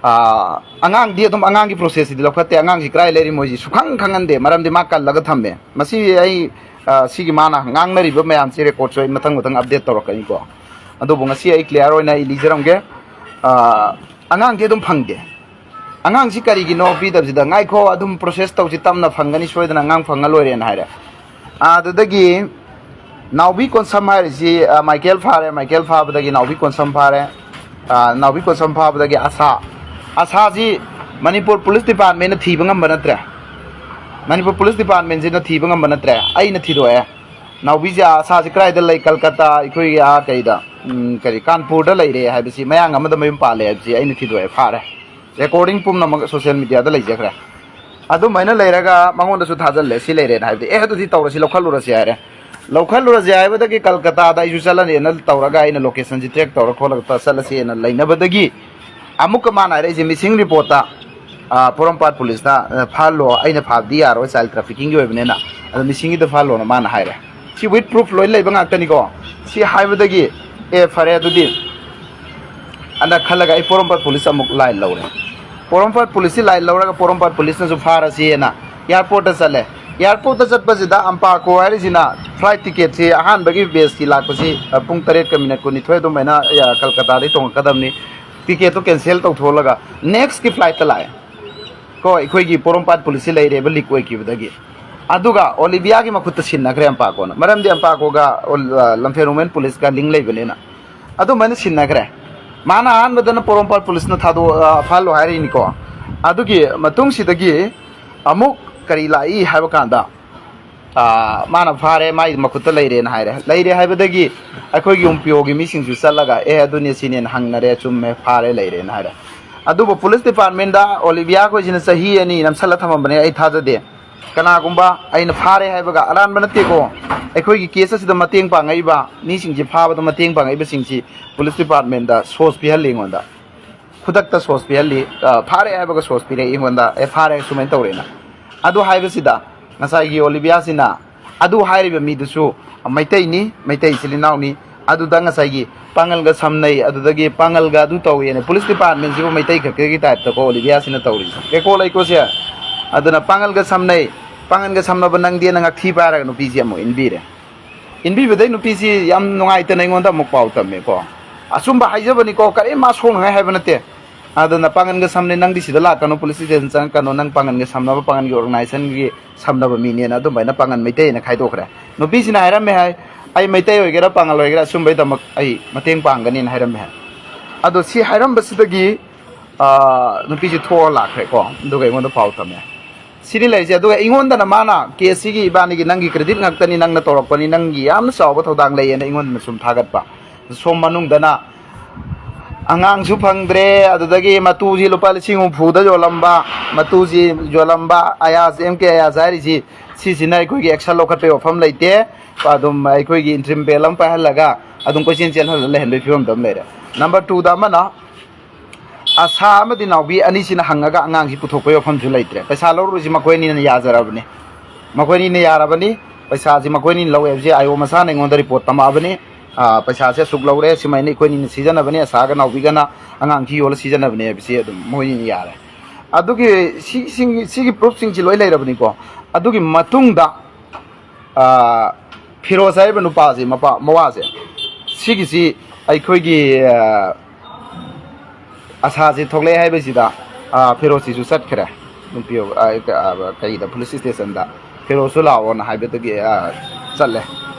ꯑ, ꯑꯉꯥꯡꯗꯤ ꯑꯗꯨꯝ ꯑꯉꯥꯡꯒꯤ ꯄ꯭ꯔꯣꯁꯦꯁꯁꯤꯗꯤ ꯂꯧꯈꯠꯇꯦ꯫ ꯑꯉꯥꯡꯁꯤ ꯀꯗꯥꯏ ꯂꯩꯔꯤ ꯃꯣꯏꯁꯤ ꯁꯨꯈꯪ ꯈꯪꯍꯟꯗꯦ, ꯃꯔꯝꯗꯤ ꯃꯥ ꯀꯜꯂꯒ ꯊꯝꯃꯦ꯫ ꯃꯁꯤ ꯑꯩ, ꯑ, ꯁꯤꯒꯤ ꯃꯥꯅ ꯉꯥꯡꯅꯔꯤꯕ ꯃꯌꯥꯝꯁꯤ ꯔꯦꯀꯣꯔꯠꯁꯨ ꯑꯩ ꯃꯊꯪ ꯃꯊꯪ ꯑꯞꯗꯦꯠ ꯇꯧꯔꯛꯀꯅꯤꯀꯣ꯫ ꯑꯗꯨꯕꯨ ꯉꯁꯤ ꯑꯩ ꯀ꯭ꯂꯤꯌꯥꯔ ꯑꯣꯏꯅ ꯑꯩ ꯂꯤꯖꯔꯝꯒꯦ꯫ ꯑ, ꯑꯉꯥꯡꯗꯤ ꯑꯗꯨꯝ ꯐꯪꯗꯦ꯫ ꯑꯉꯥꯡꯁꯤ ꯀꯔꯤꯒꯤꯅꯣ ꯄꯤꯗꯕꯁꯤꯗ, "ꯉꯥꯏꯈꯣ, ꯑꯗꯨꯝ ꯄ꯭ꯔꯣꯁꯦꯁ ꯇꯧꯁꯤ, ꯇꯞꯅ ꯐꯪꯒꯅꯤ, ꯁꯣꯏꯗꯅ ꯑꯉꯥꯡ ꯐꯪꯉ ꯂꯣꯏꯔꯦꯅ" ꯍꯥꯏꯔꯦ꯫ ꯑꯗꯨꯗꯒꯤ ꯅꯥꯎꯕꯤ ꯀꯣꯟꯁꯝ ꯍꯥꯏꯔꯤꯁꯤ, ꯑ, ꯃꯥꯏꯀꯦꯜ ꯐꯥꯔꯦ, ꯃꯥꯏꯀꯦꯜ ꯐꯥꯕꯗꯒꯤ ꯅꯥꯎꯕꯤ ꯀꯣꯟꯁꯝ ꯐꯥꯔꯦ꯫ ꯑ, ꯅꯥꯎꯕꯤ ꯀꯣꯟꯁꯝ ꯐꯥꯕꯗꯒꯤ ꯑꯁꯥ, ꯑꯁꯥꯁꯤ ꯃꯅꯤꯄꯨꯔ ꯄꯨꯂꯤꯁ ꯗꯤꯄꯥꯔꯠꯃꯦꯟꯅ ꯊꯤꯕ ꯉꯝꯕ ꯅꯠꯇ꯭ꯔꯦ꯫ ꯃꯅꯤꯄꯨꯔ ꯄꯨꯂꯤꯁ ꯗꯤꯄꯥꯔꯠꯃꯦꯟꯁꯤꯅ ꯊꯤꯕ ꯉꯝꯕ ꯅꯠꯇ꯭ꯔꯦ, ꯑꯩꯅ ꯊꯤꯗꯣꯛꯑꯦ꯫ ꯅꯥꯎꯕꯤꯁꯦ, ꯑꯁꯥꯁꯦ ꯀꯗꯥꯏꯗ ꯂꯩ? ꯀꯜꯀꯇꯥ, ꯑꯩꯈꯣꯏꯒꯤ ꯑꯥ ꯀꯩꯗ, ꯎꯝ, ꯀꯔꯤ, ꯀꯥꯟꯄꯨꯔꯗ ꯂꯩꯔꯦ ꯍꯥꯏꯕꯁꯤ, ꯃꯌꯥꯡ ꯑꯃꯗ ꯃꯌꯨꯝ ꯄꯥꯜꯂꯦ ꯍꯥꯏꯕꯁꯤ ꯑꯩꯅ ꯊꯤꯗꯣꯛꯑꯦ, ꯐꯥꯔꯦ꯫ ꯔꯦꯀꯣꯔꯗꯤꯡ ꯄꯨꯝꯅꯃꯛ ꯁꯣꯁꯤꯌꯦꯜ ꯃꯤꯗꯤꯌꯥꯗ ꯂꯩꯖꯈ꯭ꯔꯦ꯫ ꯑꯗꯨꯃꯥꯏꯅ ꯂꯩꯔꯒ ꯃꯉꯣꯟꯗꯁꯨ ꯊꯥꯖꯤꯜꯂꯦ, "ꯁꯤ ꯂꯩꯔꯦꯅ" ꯍꯥꯏꯕꯗꯤ, "ꯑꯦ, ꯑꯗꯨꯗꯤ ꯇꯧꯔꯁꯤ, ꯂꯧꯈꯠꯂꯨꯔꯁꯤ" ꯍꯥꯏꯔꯦ꯫ ꯂꯧꯈꯠꯂꯨꯔꯁꯤ ꯍꯥꯏꯕꯗꯒꯤ ꯀꯜꯀꯇꯥꯗ ꯑꯩꯁꯨ ꯆꯠꯂꯅꯤꯅ ꯇꯧꯔꯒ ꯑꯩꯅ ꯂꯣꯀꯦꯁꯟꯁꯤ ꯇ꯭ꯔꯦꯛ ꯇꯧꯔ ꯈꯣꯠꯂꯒ ꯆꯠꯂꯁꯦꯅ ꯂꯩꯅꯕꯗꯒꯤ ꯑꯃꯨꯛꯀ ꯃꯥꯅ ꯍꯥꯏꯔꯛꯏꯁꯦ, ꯃꯤꯁꯤꯡ ꯔꯤꯄꯣꯔꯠꯇ, ꯑ, ꯄꯣꯔꯣꯝꯄꯥꯠ ꯄꯨꯂꯤꯁꯅ, ꯑ, ꯐꯥꯍꯜꯂꯣ, ꯑꯩꯅ ꯐꯥꯕꯗꯤ ꯌꯥꯔꯣꯏ, ꯆꯥꯏꯜ ꯇ꯭ꯔꯥꯐꯤꯀꯤꯡꯒꯤ ꯑꯣꯏꯕꯅꯤꯅ, ꯑꯗꯣ ꯃꯤꯁꯤꯡꯒꯤꯗ ꯐꯥꯍꯜꯂꯣꯅ ꯃꯥꯅ ꯍꯥꯏꯔꯦ꯫ ꯁꯤ with proof ꯂꯣꯏ ꯂꯩꯕ ꯉꯥꯛꯇꯅꯤꯀꯣ꯫ ꯁꯤ ꯍꯥꯏꯕꯗꯒꯤ, "ꯑꯦ, ꯐꯔꯦ ꯑꯗꯨꯗꯤ" ꯑꯅ ꯈꯜꯂꯒ ꯑꯩ ꯄꯣꯔꯣꯝꯄꯥꯠ ꯄꯨꯂꯤꯁ ꯑꯃꯨꯛ ꯂꯥꯏꯟ ꯂꯧꯔꯦ꯫ ꯄꯣꯔꯣꯝꯄꯥꯠ ꯄꯨꯂꯤꯁꯁꯤ ꯂꯥꯏꯟ ꯂꯧꯔꯒ ꯄꯣꯔꯣꯝꯄꯥꯠ ꯄꯨꯂꯤꯁꯅꯁꯨ ꯐꯥꯔꯁꯤꯅ ꯑꯦꯌꯥꯔꯄꯣꯔꯠꯇ ꯆꯠꯂꯦ꯫ ꯑꯦꯌꯥꯔꯄꯣꯔꯠꯇ ꯆꯠꯄꯁꯤꯗ ꯑꯝꯄꯥꯀꯣ ꯍꯥꯏꯔꯤꯁꯤꯅ ꯐ꯭ꯂꯥꯏꯠ ꯇꯤꯀꯦꯠꯁꯤ ꯑꯍꯥꯟꯕꯒꯤ ꯕꯦꯁꯀꯤ ꯂꯥꯛꯄꯁꯤ, ꯑ, ꯄꯨꯡ ꯇꯔꯦꯠꯀ ꯃꯤꯅꯠ ꯀꯨꯟꯅꯤꯊꯣꯏ ꯑꯗꯨꯃꯥꯏꯅ, ꯑ, ꯀꯜꯀꯇꯥꯗꯒꯤ ꯇꯣꯡꯉꯛꯀꯗꯕꯅꯤ꯫ ꯇꯤꯀꯦꯠꯇꯣ ꯀꯦꯟꯁꯦꯜ ꯇꯧꯊꯣꯛꯍꯜꯂꯒ ꯅꯦꯛꯁꯀꯤ ꯐ꯭ꯂꯥꯏꯠꯇ ꯂꯥꯛꯑꯦ꯫ ꯀꯣ, ꯑꯩꯈꯣꯏꯒꯤ ꯄꯣꯔꯣꯝꯄꯥꯠ ꯄꯨꯂꯤꯁꯁꯤ ꯂꯩꯔꯦꯕ ꯂꯤꯛ ꯑꯣꯏꯈꯤꯕꯗꯒꯤ꯫ ꯑꯗꯨꯒ ꯑꯣꯂꯤꯕꯤꯌꯥꯒꯤ ꯃꯈꯨꯠꯇ ꯁꯤꯟꯅꯈ꯭ꯔꯦ ꯑꯝꯄꯥꯀꯣꯅ, ꯃꯔꯝꯗꯤ ꯑꯝꯄꯥꯀꯣꯒ ꯑꯣꯜ-, ꯑ, ꯂꯝꯐꯦꯜ ꯋꯨꯃꯦꯟ ꯄꯨꯂꯤꯁꯀ ꯂꯤꯡ ꯂꯩꯕꯅꯤꯅ꯫ ꯑꯗꯨꯃꯥꯏꯅ ꯁꯤꯟꯅꯈ꯭ꯔꯦ꯫ ꯃꯥꯅ ꯑꯍꯥꯟꯕꯗꯅ ꯄꯣꯔꯣꯝꯄꯥꯠ ꯄꯨꯂꯤꯁꯅ ꯊꯥꯗꯣꯛ-, ꯑ, ꯐꯥꯍꯜꯂꯣ ꯍꯥꯏꯔꯛꯏꯅꯤꯀꯣ꯫ ꯑꯗꯨꯒꯤ ꯃꯇꯨꯡꯁꯤꯗꯒꯤ ꯑꯃꯨꯛ ꯀꯔꯤ ꯂꯥꯛꯏ ꯍꯥꯏꯕ ꯀꯥꯟꯗ, ꯑ, ꯃꯥꯅ ꯐꯥꯔꯦ, ꯃꯥꯒꯤ ꯃꯈꯨꯠꯇ ꯂꯩꯔꯦꯅ ꯍꯥꯏꯔꯦ꯫ ꯂꯩꯔꯦ ꯍꯥꯏꯕꯗꯒꯤ ꯑꯩꯈꯣꯏꯒꯤ ꯌꯨꯝ ꯄꯤꯌꯣꯒꯤ ꯃꯤꯁꯤꯡꯁꯨ ꯆꯠꯂꯒ, "ꯑꯦ, ꯑꯗꯨꯅꯦ ꯁꯤꯅꯦꯅ ꯍꯪꯅꯔꯦ, ꯆꯨꯝꯃꯦ, ꯐꯥꯔꯦ, ꯂꯩꯔꯦꯅ" ꯍꯥꯏꯔꯦ꯫ ꯑꯗꯨꯕꯨ ꯄꯨꯂꯤꯁ ꯗꯤꯄꯥꯔꯠꯃꯦꯟꯗ ꯑꯣꯂꯤꯕꯤꯌꯥ ꯈꯣꯏꯁꯤꯅ ꯆꯍꯤ ꯑꯅꯤ ꯅꯝꯁꯜꯂ ꯊꯝꯃꯝꯕꯅꯦ, ꯑꯩ ꯊꯥꯖꯗꯦ꯫ ꯀꯅꯥꯒꯨꯝꯕ ꯑꯩꯅ ꯐꯥꯔꯦ ꯍꯥꯏꯕꯒ ꯑꯔꯥꯟꯕ ꯅꯠꯇꯦꯀꯣ, ꯑꯩꯈꯣꯏꯒꯤ ꯀꯦꯁ ꯑꯁꯤꯗ ꯃꯇꯦꯡ ꯄꯥꯡꯉꯛꯏꯕ ꯃꯤꯁꯤꯡꯁꯤ, ꯐꯥꯕꯗ ꯃꯇꯦꯡ ꯄꯥꯡꯉꯛꯏꯕꯁꯤꯡꯁꯤ ꯄꯨꯂꯤꯁ ꯗꯤꯄꯥꯔꯠꯃꯦꯟꯗ ꯁꯣꯁ ꯄꯤꯍꯜꯂꯤ ꯑꯩꯉꯣꯟꯗ꯫ ꯈꯨꯗꯛꯇ ꯁꯣꯁ ꯄꯤꯍꯜꯂꯤ, ꯑ, ꯐꯥꯔꯦ ꯍꯥꯏꯕꯒ ꯁꯣꯁ ꯄꯤꯔꯛꯏ ꯑꯩꯉꯣꯟꯗ, "ꯑꯦ, ꯐꯥꯔꯦ, ꯁꯨꯃꯥꯏꯅ ꯇꯧꯔꯦꯅ"꯫ ꯑꯗꯨ ꯍꯥꯏꯕꯁꯤꯗ ꯉꯁꯥꯏꯒꯤ ꯑꯣꯂꯤꯕꯤꯌꯥꯁꯤꯅ, ꯑꯗꯨ ꯍꯥꯏꯔꯤꯕ ꯃꯤꯗꯨꯁꯨ ꯃꯩꯇꯩꯅꯤ, ꯃꯩꯇꯩ ꯏꯆꯤꯜ ꯏꯅꯥꯎꯅꯤ, ꯑꯗꯨꯗ ꯉꯁꯥꯏꯒꯤ ꯄꯥꯡꯒꯜꯒ ꯁꯝꯅꯩ, ꯑꯗꯨꯗꯒꯤ ꯄꯥꯡꯒꯜꯒ ꯑꯗꯨ ꯇꯧꯋꯦꯅ ꯄꯨꯂꯤꯁ ꯗꯤꯄꯥꯔꯠꯃꯦꯟꯁꯤꯕꯨ ꯃꯩꯇꯩ ꯈꯛꯇꯒꯤ ꯇꯥꯏꯞꯇꯀꯣ ꯑꯣꯂꯤꯕꯤꯌꯥꯁꯤꯅ ꯇꯧꯔꯤꯁꯦ꯫ ꯔꯦꯀꯣ ꯂꯩꯀꯣ ꯁꯦ? ꯑꯗꯨꯅ ꯄꯥꯡꯒꯜꯒ ꯁꯝꯅꯩ, ꯄꯥꯡꯒꯜꯒ ꯁꯝꯅꯕ ꯅꯪꯗꯦꯅ ꯉꯛꯊꯤ ꯄꯥꯏꯔꯒ ꯅꯨꯄꯤꯁꯤ ꯑꯃꯨꯛ ꯏꯟꯕꯤꯔꯦ꯫ ꯏꯟꯕꯤꯕꯗꯩ ꯅꯨꯄꯤꯁꯤ ꯌꯥꯝ ꯅꯨꯡꯉꯥꯏꯇꯅ ꯑꯩꯉꯣꯟꯗ ꯑꯃꯨꯛ ꯄꯥꯎ ꯇꯝꯃꯦꯀꯣ꯫ ꯑꯆꯨꯝꯕ ꯍꯥꯏꯖꯕꯅꯤꯀꯣ, ꯀꯔꯤꯝ ꯃꯥ ꯁꯣꯛꯅꯉꯥꯏ ꯍꯥꯏꯕ ꯅꯠꯇꯦ꯫ ꯑꯗꯨꯅ ꯄꯥꯡꯒꯟꯒ ꯁꯝꯅꯩ, ꯅꯪꯗꯤ ꯁꯤꯗ ꯂꯥꯛꯀꯅꯨ, ꯄꯨꯂꯤꯁ ꯁ꯭ꯇꯦꯁꯟ ꯆꯪꯉꯛꯀꯅꯨ, ꯅꯪ ꯄꯥꯡꯒꯟꯒ ꯁꯝꯅꯕ ꯄꯥꯡꯒꯟꯒꯤ ꯑꯣꯔꯒꯅꯥꯏꯖꯦꯁꯟꯒꯤ ꯁꯝꯅꯕ ꯃꯤꯅꯦꯅ ꯑꯗꯨꯝꯕ ꯑꯩꯅ ꯄꯥꯡꯒꯟ ꯃꯩꯇꯩ ꯍꯥꯏꯅ ꯈꯥꯏꯗꯣꯛꯈ꯭ꯔꯦ꯫ ꯅꯨꯄꯤꯁꯤꯅ ꯍꯥꯏꯔꯝꯃꯦ ꯍꯥꯏ, "ꯑꯩ ꯃꯩꯇꯩ ꯑꯣꯏꯒꯦꯔꯥ ꯄꯥꯡꯒꯜ ꯑꯣꯏꯒꯦꯔꯥ ꯑꯆꯨꯝꯕꯩꯗꯃꯛ ꯑꯩ ꯃꯇꯦꯡ ꯄꯥꯡꯒꯅꯤꯅ" ꯍꯥꯏꯔꯝꯃꯦ ꯍꯥꯏ꯫ ꯑꯗꯣ ꯁꯤ ꯍꯥꯏꯔꯝꯕꯁꯤꯗꯒꯤ, ꯑ, ꯅꯨꯄꯤꯁꯤ ꯊꯣꯛꯑ ꯂꯥꯛꯈ꯭ꯔꯦꯀꯣ꯫ ꯑꯗꯨꯒ ꯑꯩꯉꯣꯟꯗ ꯄꯥꯎ ꯇꯝꯃꯦ꯫ ꯁꯤꯅꯤ ꯂꯩꯔꯤꯁꯦ꯫ ꯑꯗꯨꯒ ꯑꯩꯉꯣꯟꯗꯅ ꯃꯥꯅ, "ꯀꯦꯁꯁꯤꯒꯤ ꯏꯕꯥꯅꯤꯒꯤ ꯅꯪꯒꯤ ꯀ꯭ꯔꯦꯗꯤꯠ ꯉꯥꯛꯇꯅꯤ, ꯅꯪꯅ ꯇꯧꯔꯛꯄꯅꯤ, ꯅꯪꯒꯤ ꯌꯥꯝꯅ ꯆꯥꯎꯕ ꯊꯧꯗꯥꯡ ꯂꯩꯌꯦꯅ" ꯑꯩꯉꯣꯟꯗꯅ ꯁꯨꯝ ꯊꯥꯒꯠꯄ꯫ ꯁꯣꯝ ꯃꯅꯨꯡꯗꯅ ꯑꯉꯥꯡꯁꯨ ꯐꯪꯗ꯭ꯔꯦ, ꯑꯗꯨꯗꯒꯤ ꯃꯇꯨꯁꯤ ꯂꯨꯄꯥ ꯂꯤꯁꯤꯡ ꯍꯨꯝꯐꯨꯗ ꯌꯣꯜꯂꯝꯕ, ꯃꯇꯨꯁꯤ ꯌꯣꯜꯂꯝꯕ ꯑꯌꯥꯖ, ꯑꯦꯝ ꯀꯦ ꯑꯌꯥꯖ ꯍꯥꯏꯔꯤꯁꯤ, ꯁꯤꯁꯤꯅ ꯑꯩꯈꯣꯏꯒꯤ action ꯂꯧꯈꯠꯄꯒꯤ ꯋꯥꯐꯝ ꯂꯩꯇꯦ꯫ ꯑꯗꯨꯝ ꯑꯩꯈꯣꯏꯒꯤ interim bail ꯑꯃ ꯄꯥꯏꯍꯜꯂꯒ ꯑꯗꯨꯝ ꯀꯣꯏꯆꯦꯟ ꯆꯦꯜꯍꯜꯂ ꯂꯩꯍꯟꯕꯒꯤ ꯐꯤꯕꯝꯗ ꯑꯃ ꯂꯩꯔꯦ꯫ Number twoꯗ ꯑꯃꯅ ꯑꯁꯥ ꯑꯃꯗꯤ ꯅꯥꯎꯕꯤ ꯑꯅꯤꯁꯤꯅ ꯍꯪꯉꯒ ꯑꯉꯥꯡꯁꯤ ꯄꯨꯊꯣꯛꯄꯒꯤ ꯋꯥꯐꯝꯁꯨ ꯂꯩꯇ꯭ꯔꯦ꯫ ꯄꯩꯁꯥ ꯂꯧꯔꯨꯔꯤꯁꯤ ꯃꯈꯣꯏ ꯑꯅꯤꯅ ꯌꯥꯖꯔꯕꯅꯤ꯫ ꯃꯈꯣꯏ ꯑꯅꯤꯅ ꯌꯥꯔꯕꯅꯤ꯫ ꯄꯩꯁꯥꯁꯤ ꯃꯈꯣꯏ ꯑꯅꯤꯅ ꯂꯧꯋꯦ ꯍꯥꯏꯕꯁꯤ ꯑꯥꯏ ꯑꯣ ꯃꯁꯥꯅ ꯑꯩꯉꯣꯟꯗ ꯔꯤꯄꯣꯔꯠ ꯇꯝꯃꯛꯑꯕꯅꯤ꯫ ꯑꯥ, ꯄꯩꯁꯥꯁꯦ ꯑꯁꯨꯛ ꯂꯧꯔꯦ, ꯁꯨꯃꯥꯏꯅ ꯑꯩꯈꯣꯏ ꯑꯅꯤꯅ ꯁꯤꯖꯤꯟꯅꯕꯅꯦ, ꯑꯁꯥꯒ ꯅꯥꯎꯕꯤꯒꯅ ꯑꯉꯥꯡꯁꯤ ꯌꯣꯜꯂ ꯁꯤꯖꯤꯟꯅꯕꯅꯦ ꯍꯥꯏꯕꯁꯤ ꯑꯗꯨꯝ ꯃꯣꯏ ꯑꯅꯤꯅ ꯌꯥꯔꯦ꯫ ꯑꯗꯨꯒꯤ ꯁꯤꯁꯤꯡ-, ꯁꯤꯒꯤ ꯄ꯭ꯔꯨꯐꯁꯤꯡꯁꯤ ꯂꯣꯏ ꯂꯩꯔꯕꯅꯤꯀꯣ꯫ ꯑꯗꯨꯒꯤ ꯃꯇꯨꯡꯗ, ꯑꯥ, ꯐꯤꯔꯣꯖ ꯍꯥꯏꯔꯤꯕ ꯅꯨꯄꯥꯁꯤ, ꯃꯄꯥ, ꯃꯋꯥꯁꯦ, ꯁꯤꯒꯤꯁꯤ ꯑꯩꯈꯣꯏꯒꯤ, ꯑꯥ, ꯑꯁꯥꯁꯤ ꯊꯣꯛꯂꯛꯑꯦ ꯍꯥꯏꯕꯁꯤꯗ, ꯑꯥ, ꯐꯤꯔꯣꯖꯁꯤꯁꯨ ꯆꯠꯈ꯭ꯔꯦ꯫ ꯅꯨꯄꯤ, ꯑꯥ, ꯀ-, ꯑꯥ, ꯀꯩꯗ, ꯄꯨꯂꯤꯁ ꯁ꯭ꯇꯦꯁꯟꯗ꯫ ꯐꯤꯔꯣꯖꯁꯨ ꯂꯥꯛꯑꯣꯅ ꯍꯥꯏꯕꯗꯒꯤ, ꯑ, ꯆꯠꯂꯦ꯫